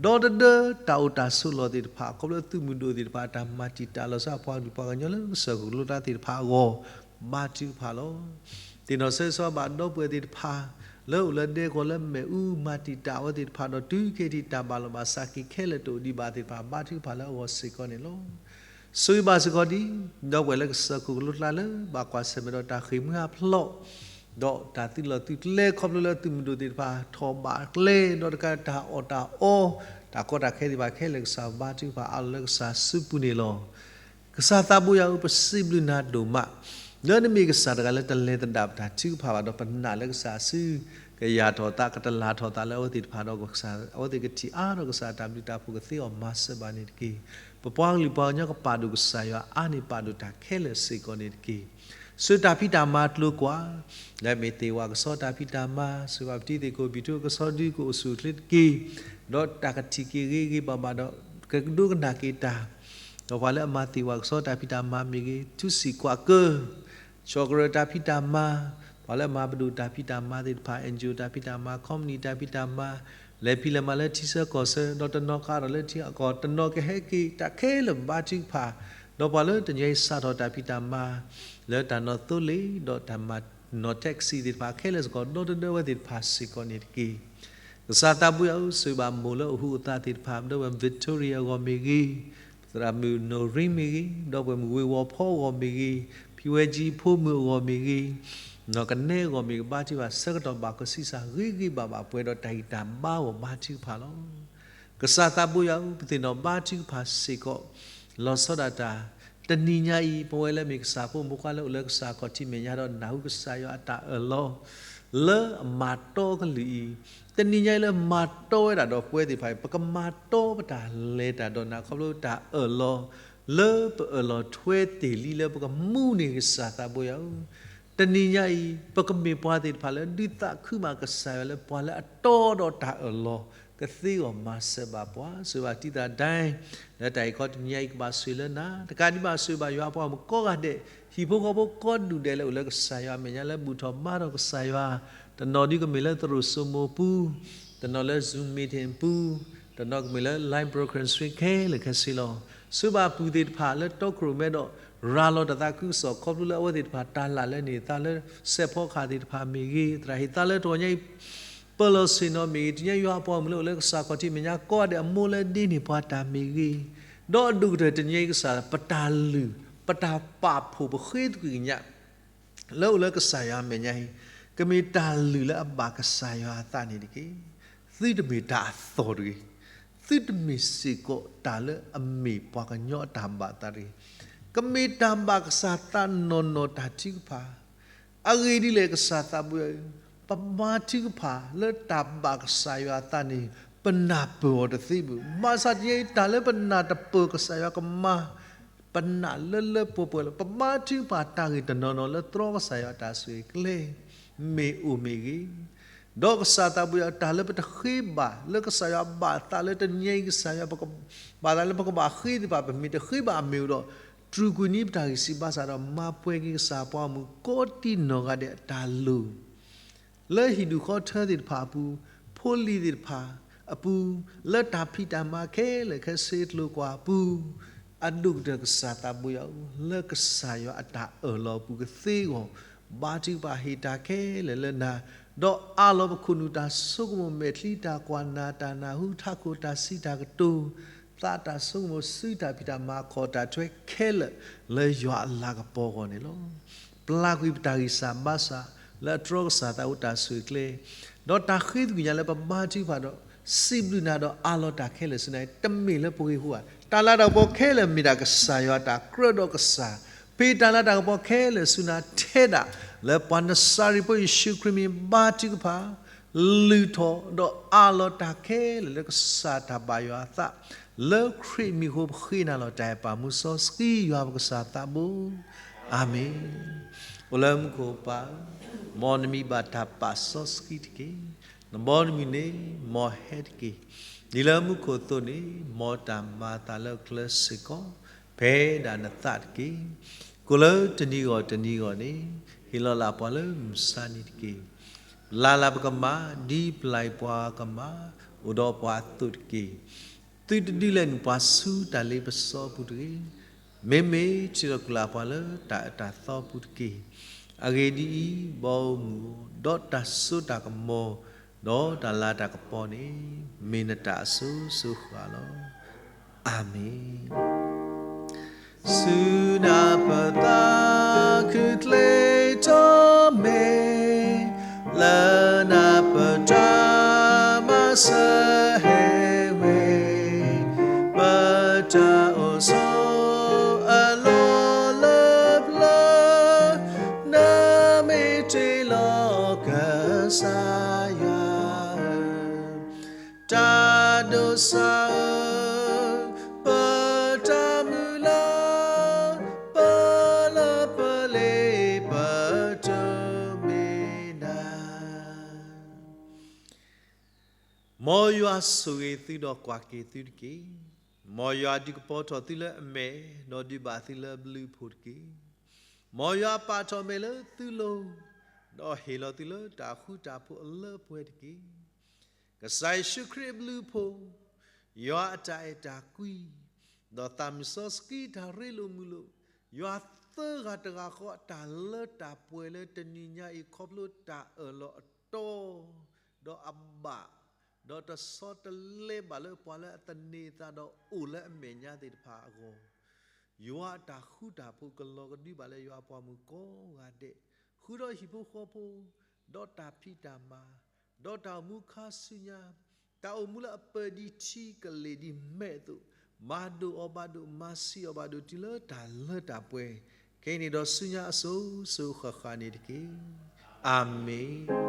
ဒီတဒၢတၢ်အိၣ်တၢ်ဆိးလီၢ်သ့ၣ်တဖၣ် ခီဖျိသုးမုၢ်ဒိၣ်သ့ၣ်တဖၣ် တၢ်မၤတံာ်တာ်လီၤဆီအပှၤကလုာ်ပှၤကညီလၢကစၢၢ်ခိၣ်ကျၢၢ်သ့ၣ်တဖၣ်အဂီၢ် ဘါထုကဖၣ်လီၤ. သ့ၣ်နီၣ်ဆၢဂ့ၤဆၢဝါဘၣ်ဒီပုၢ်ဝဲၢ်သ့ၣ်တဖၣ် လၢအိၣ်လၢဒဲကဝီၤလၢမ့ၣ်အူ မၤတံာ်တာ်အဝဲသ့ၣ်တဖၣ်ဒီး တုၤခဲအံၤတၢ်ဘၣ်လိာ်ဘၣ်စးက့ၤခဲလၢာ်တအိၣ်ဒံးဘၣ်သ့ၣ်တဖၣ် ဘါထုကဖၣ်လၢအဂီၢ်စ့ၢ်ကီးန့ၣ်လီၤ. ဆိၣ်ဂ့ၤဘၣ်စ့ၢ်ကီးဒ် ဒီပုၢ်ဝဲၢ်လၢကစၢၢ်ခိၣ်ကလိကျါလၢ ဘၣ်ကွၢ်ဆၢၣ်မဲာ်ဒီးတၢ်ဃ့ၢ်မှံဟးဖျိး ဒီးတၢ်သုးလီၢ်သုးကျဲ ခီဖျိလၢသုးမုၢ်ဒိၣ်သ့ၣ်တဖၣ် ထီၣ်ဘၣ်ကျဲ ဒီးတကးတၢ်အီၣ်တၢ်အီ တၢ်ကီတၢ်ခဲသ့ၣ်တဖၣ်ခဲလၢာ် ကစၢ်ဘါထုကဖၣ်အးလီၤလၢကစၢ်စုပူၤန့ၣ်လီၤ. ကစၢ်သးဘိယွၤဧၢ, ပစံးဘျုးနၤဒိၣ်မး လၢနမ့ၢ်ကစၢ်တဂၤလၢတလဲၤသဒၣ်ပတၢ်ထုကဖၣ်ဘၣ်ဒီး ပနာ်လၢကစၢ်စု ကယၢ်ထီၣ်သး ကတလၢ်ထီၣ်သးလၢအဝဲသ့ၣ်တဖၣ်ဒီး ကစၢ် အဝဲသ့ၣ်ကထံၣ်အါထီၣ်ကစၢ်တၢ်ဘျုးတၢ်ဖှိၣ်ကသ့အီၤမၤစၢၤဘၣ်န့ၣ်တက့ၢ်. ပပှၤကလုာ်ပှၤကညီကပာ်ဒိၣ်ကစၢ်ယွၤအါန့ၢ်ပာ်ဒိၣ်တၢ်ခဲလၢာ်စ့ၢ်ကီးန့ၣ်တက့ၢ်. ဆှၢတၢ်ဖံးတၢ်မၤကျိၤကွာ် လၢအမ့ၢ်သ့ၣ်ဝၣ်ကဆီတၢ်ဖံးတၢ်မၤ ဆှၢဘၣ်ပတံၤသ့ၣ်ကိၣ်ဘံၣ်ထူကဆီဒုကအိၣ်ဆူၣ်အိၣ်ချ့တက့ၢ်. ဒီးတၢ်ကထံၣ်က့ၤဂ့ၤဂ့ၤဘၣ်ဘၣ်ဒီး ကဒိကနၣ်က့ၤတၢ် ဒီးပှၤလၢအမၤသ့ၣ်ဝၣ်ကဆီတၢ်ဖံးတၢ်မၤမ့ၢ်ဂ့ၤ ထူစံာ်ကွၢ်ကၢ ဆီၣ်ကရၢၢ်တၢ်ဖံးတၢ်မၤ, ပှၤလၢအမၤပဒိၣ်တၢ်ဖံးတၢ်မၤသ့ၣ်တဖၣ် NGO တၢ်ဖံးတၢ်မၤ company တၢ်ဖံးတၢ်မၤ, လဲၤဖံးလဲၤမၤလၢထံဆၢကီၢ်ဆၢ ဒီးတနီၤကဒီးလၢထံအကီၢ် တနီၤကဟဲက့ၤတၢ်ခဲလၢာ်ဘါထုကဖၣ်, ဒီးပှၤလၢတနံၤအံၤစးထီၣ်တၢ်ဖံးတၢ်မၤ လၢတၢ်နီၣ်သိလ့ၣ် ဒီးတၢ်မၤနီၣ် taxi သ့ၣ်တဖၣ်ခဲလၢာ်စ့ၢ်ကီး ဒီတဒၢဝဲသ့ၣ်တဖၣ်စ့ၢ်ကီးန့ၣ်တက့ၢ်. ကစၢ်သးဘိယွၤဧၢ, ဆိၣ်ဂ့ၤဘၣ်မိၢ်လၢအဟူးအသးသ့ၣ်တဖၣ် ဒီပုၢ်ဝဲၢ် Victoria အဂီၢ်မ့ၢ်ဂ့ၤ, သရၣ်မုၣ်နီၢ်ရံမ့ၢ်ဂ့ၤ, ဒီပုၢ်ဝဲၢ်မုၣ်ဝ့ၤဝီၤဖီအဂီၢ်မ့ၢ်ဂ့ၤ, ဖံဝဲကၠံဖိမုၣ်အဂီၢ်မ့ၢ်ဂ့ၤ, နီၢ်ကနဲအဂီၢ်မ့ၢ်ဂ့ၤ ဘါထုကဖၣ်ဆၢကတီၢ်ဘၣ်ကဆံးစၢ်ဂ့ၤဂ့ၤဘၣ်ဘၣ်ပှဲၤဒီးတၢ်ဂံၢ်တၢ်ဘါအဂီၢ်ဘါထုကဖၣ်လီၤ. ကစၢ်သးဘိယွၤဧၢ, ပသ့ၣ်နီၣ်ဘါထုကဖၣ်စ့ၢ်ကီး လီၤဆီဒၣ်တၢ် တနံၤညါအံၤ ပဝဲလၢမ့ၢ်ကစၢ်ဖိမုၣ်ဖိခွါလၢအိၣ်လၢကစၢ်ခီၣ်ထံးမဲာ်ညါဒီးနၢ်ဟူကစၢ်ယွၤအတၢ်အၢၣ်လီၤ လၢအမၤတီကလုာ်အံၤ, တနံၤညါအံၤလၢမၤတီဝဲဒၣ်ဒီးပဝဲသ့ၣ်တဖၣ်အံၤ ပကမၤတီပတၢ်လဲၤတၢ်ဒီးနၤ ခီဖျိတၢ်အၢၣ်လီၤ လၢပအၢၣ်လီၤထွဲတ့ၢ်လံလၢပကမူန့ၢ်ကစၢ်သးဘိယွၤဧၢ, တနံၤညါအံၤ ပကမ့ၢ်ပှၤသ့ၣ်တဖၣ်လၢဒုးသးခုမးကစၢ်ယွၤလၢပှၤလၢအတီဒီးတၢ်အၢၣ်လီၤ ကသ့အီၤမၤစၢၤဘၣ်ပှၤ, စံးဘၣ်တံၤသဒၢ, လၢတၢ်အံၤခီတနံၤညါအံၤကဘၣ်ဆိၣ်ဂ့ၤလၢနၤ, တကးဒံးဘၣ်ဆိၣ်ဂ့ၤဘၣ်ယွၤအပှၤဂီၢ်မုၢ်ကိးဂၤဒဲး, ဟံၣ်ဖိဃီဖိကိးဒူၣ်ဒဲးလၢအိၣ်လၢကစၢ်ယွၤအမဲာ်ညါလၢဘူၣ်ထီၣ်ဘါထီၣ်ကစၢ်ယွၤ, တနီၤဒုးကမ့ၢ်လၢသရိာ်စိမိၤပူၤ, တနီၤလၢ Zoom meeting ပူၤ, တနီၤကမ့ၢ်လၢ live broadcast ခဲလၢာ်ခဲဆ့လီၤ. ဆိၣ်ဂ့ၤဘၣ်ပုၢ်သ့ၣ်တဖၣ်လၢတီခိၣ်ရိၣ်မဲဒီး ရၤလီၤတၢ်သးခုကစီၣ် ခီဖျိလၢအဝဲသ့ၣ်တဖၣ်တၢ်လၢ်လၢန့ၣ်သးလၢစဲးဖီကဟၣ်သ့ၣ်တဖၣ်မ့ၢ်ဂ့ၤ, သရၣ်ဟ့ၣ်သါလၢတဂီၤညါအံၤ ပၢၢ်လီၤဆ့ၣ်နီၤမ့ၢ်ဂ့ၤ, တနံၤညါယွၤအပှၤဂီၢ်မုၢ်လၢအိၣ်လၢကစၢ်ခီၣ်ထံးမဲာ်ညါကိးဂၤဒဲးအမိၢ်လၢဒ့န့ၢ်ပှၤတၢ်မ့ၢ်ဂ့ၤ, ဒီးအဒိၣ်ကတၢၢ်တနံၤညါအံၤကစၢ် ပတၢ်လုၢ် ပတၢ်ပာ်ဖှိၣ်ပဃ့သကွံာ်ကညး လၢအိၣ်လၢကစၢ်ယွၤအမဲာ်ညါအံၤ, ကမ့ၢ်တၢ်လုၢ်လၢအဘၣ်ကစၢ်ယွၤအသးန့ၣ်တက့ၢ်. သုတမ့ၢ်တၢ်အသီၣ်တဂ့ၤ. သုတမ့ၢ်စ့ၢ်ကီးတၢ်လၢအမ့ၢ်ပှၤကညီအတၢ်ဘၣ်သးတဂ့ၤ. ကမ့ၢ်တၢ်ဘၣ်ကစၢ်သးနီၢ်နီၢ်တၢ်ထုကဖၣ် အဂ့ၢ်ဒ်လဲၣ်ကစၢ်သးဘိယွၤဧၢ, ပမၤထုကဖၣ်လၢတၢ်ဘၣ်ကစၢ်ယွၤအသးန့ၣ် ပနၢ်ပၢၢ်အီၤတသ့ဘၣ်. ဘၣ်ဆၣ်တနံၤညါအံၤ တၢ်လၢပနၢ်တပၢၢ်ကစၢ်ယွၤကမၤ ပနာ်လၢလၢပှဲၤပှဲၤလီၤ. ပမၤထုကဖၣ်တၢ်ဂ့ၢ်တနီၤနီၤလၢတြီကစၢ်ယွၤအတၢ်ဆိၣ်ဂ့ၤကျဲ မ့ၢ်အိၣ်မ့ၢ်ဂ့ၤ, ဒီးကစၢ်သးဘိယွၤ တၢ်လၢပတဃ့ဘၣ် လၢကစၢ်ယွၤဘၣ်သးလၢတနံၤညါအံၤ ကစၢ်ယွၤပကဘၣ်သးလၢပကဘၣ်ဃ့သ့ၣ်တဖၣ် ပမ့ၢ်တဃ့ဘၣ်အမ့ၢ်အိၣ်ဒီး တြူာ်ကွံာ်န့ၢ်ပတၢ်ဂံၢ်စၢ်ဘါစၢ်ဒီး မၤပှဲၤက့ၤကစၢ်ပှၤဂီၢ်မုၢ်ကိးတံၢ်နီၢ်ဂၤဒဲးအတၢ်လိၤ လၢဟံၣ်ဒူၣ်ဃီထၢသ့ၣ်တဖၣ်အပူၤ, ဖိလံၤသ့ၣ်တဖၣ်အပူၤ, လၢတၢ်ဖံးတၢ်မၤခဲလၢာ်ခဲဆ့အကျိၤကွာ်အပူၤ, အဒိၣ်ကတၢၢ်ကစၢ်သးဘိယွၤဧၢ, လၢကစၢ်ယွၤအတၢ်အၢၣ်လီၤအပူၤကသ့အဂီၢ်, ဘါထုကဖၣ်ဟ့ၣ်တၢ်ခဲလၢာ်လၢနၤ, ဒီးအးလီၤပခိၣ်နူာ်တၢ်ဆိကမိၣ် မဲာ်ချံတၢ်ကွၢ်နၢ် တၢ်နၢ်ဟူ ထးခိၣ်တၢ်စံးတၢ်ကတိၤ သးတၢ်ဆိကမိၣ် စုတၢ်ဖံးတၢ်မၤ ခီၣ်တၢ်ထွဲခဲလၢာ် လၢယွၤအလၤကပီၤအဂီၢ်န့ၣ်လီၤ. ပျၢ်ကွံာ်ပတၢ်ဂံၢ်စၢ်ဘါစၢ် လၢအတြီကစၢ်သးအိၣ်တၢ်ဆိၣ်ဂ့ၤကျဲ, ဒီးတၢ်ဃ့သကွံာ်ညါလၢပဘါထုကဖၣ်ဒီး စံးဘျုးနၤဒီးအးလီၤတၢ်ခဲလၢာ်ဆူနၤ တမ့ၢ်လၢပဂ့ၢ်ဟူဧါ, တၢ်လၤတၢ်ကပီၤခဲလၢာ်မ့ၢ်ဒၣ်ကစၢ်ယွၤ တၢ်ကြၢးဒီးကစၢ်, ပ့ၤတၢ်လၤတၢ်ကပီၤခဲလၢာ်ဆူနၤထဲဒၣ် လၢပှၤနစၤရ့းဖိယ့ၣ်ၡူးခရံာ်မံၤဘါထုကဖၣ် လုၢ်ထီၣ်ဒီးအးလီၤတၢ်ခဲလၢာ် လၢကစၢ်တၢ်ဘၣ်ယွၤအသး, လၢခရံာ်မံၤအဃိ ပဃ့နၤလီၤတၢ်အဲၣ်ပၢ်မူစီဆှံ ယွၤပကစၢ်သးဘိ, အၤမ့ၣ်. အိၣ်လၢမူခိၣ်ပၢ်ဧၢ, မ်နမံၤဘၣ်တၢ်ပာ်စီဆှံတက့ၢ်. နဘီနမုၢ်န့ၣ် မ်ဟဲတက့ၢ်. ဒ်လၢမူခိၣ်အသိးန့ၣ် မ်တၢ်မၤအသးလၢအကျဲစ့ၢ်ကီး ဖဲဒၣ်နသးတက့ၢ်. ကိၣ်လၢတနံၤဂီၢ်တနံၤဂီၢ်န့ၣ် ဟ့ၣ်လီၤလၢပှၤလၢမုၢ်ဆါနံၤတက့ၢ်. ပျၢ်လၢပကမၣ် ဒ်ပျၢ်ပှၤကမၣ်, အိၣ်ဒီးပှၤအသိးတက့ၢ်. သုတဒုးလဲၤနုာ်ပှၤဆူတၢ်လ့ပစီအပူၤတဂ့ၤ. မ့မ့ၢ်ထံၣ်ဒီးကုၢ်လၢ်ပှၤလၢတၢ်အၢတၢ်သီအပူၤတက့ၢ်. အဂ့ၢ်ဒ်အံၤ, ဘီမုၢ်ဧၢ, ဒီးတၢ်စိတၢ်ကမီၤ, ဒီးတၢ်လၤတၢ်ကပီၤန့ၣ် မ့ၢ်နတၢ်အစိၤစိၤဃၣ်လီၤ. အၤမ့ၣ်. ဆူနၢ်ပၢၢ်သးခုချ့ထီၣ်မ့ၢ်, လၢနၢ်ပၢၢ်တၢ်မၤစၢၤဟဲဝဲ, ပတၢ်အိၣ်ဆိးအလီၢ်လၢပျၢၤ, နမ့ၢ်တ့ၢ်လီၤကစၢ်ယွၤဧၢ, တၢ်ဒိးစၢ်ဧၢ, ပတၢ်မုၢ်လၢ်, ပလၢပလ့ပတမ့ၢ်နၤ. မ်ယွၤဆိၣ်ဂ့ၤသုဒီးကွၢ်က့ၤသုတက့ၢ်. မ်ယွၤဒုးကပီၤထီၣ်သုလၢအမဲာ်, ဒီးဒုးဘၣ်သုလၢအဘျုးအဖှိၣ်တက့ၢ်. မ်ယွၤပာ်ထီၣ်မဲာ်လၢသုလိၤ, ဒီးဟ့ၣ်လီၤသုလၢတၢ်ဃူတၢ်ဖိးအလၢပှဲၤတက့ၢ်. ကစၢ်ယ့ၣ်ၡူးခရံာ်အဘျုးအဖှိၣ်, ယွၤအတၢ်အဲၣ်တၢ်ကွံ, ဒီးသးမုၢ်စီဆှံတၢ်ရ့လိာ်မုာ်လိာ်, ယွၤသၢဂၤတဂၤဃီအတၢ်လၢတၢ်ပှဲၤလၢတနံၤညါအံၤ ခီဖျိတၢ်အၢၣ်လီၤအတီ, ဒီးအဘၣ်, ဒီးတဆီတလဲဘၣ်လၢပှၤလၢအသန့ၤအသးဒီးအိၣ်လၢအမဲာ်ညါသ့ၣ်တဖၣ်အဂီၢ်, ယွၤအတၢ်ဃူတၢ်ဖိးကလီၤကဒုဘၣ်လၢယွၤအပှၤမုၣ်ကိးဂၤဒဲး, ဃုာ်ဒီးဟံၣ်ဖိဃီဖိ, ဒီးတၢ်ဖံးတၢ်မၤ, ဒီးတၢ်အိၣ်မူခါဆူညါ, တၢ်အိၣ်မူလၢအပၢၢ်ဒ်ထံကလ့ၢ်ဒ်မဲးအသိး, မၤဒိၣ်အီၤဘၣ်ဒိၣ်, မၤဆံးအီၤဘၣ်ဒိၣ် တုၤလၢတၢ်လၢတၢ်ပှဲၤ, ခဲအံၤန့ၣ်ဒီးဆူညါအစိၤစိၤဃၣ်ဃၣ်န့ၣ်တက့ၢ်. အၤမ့ၣ်.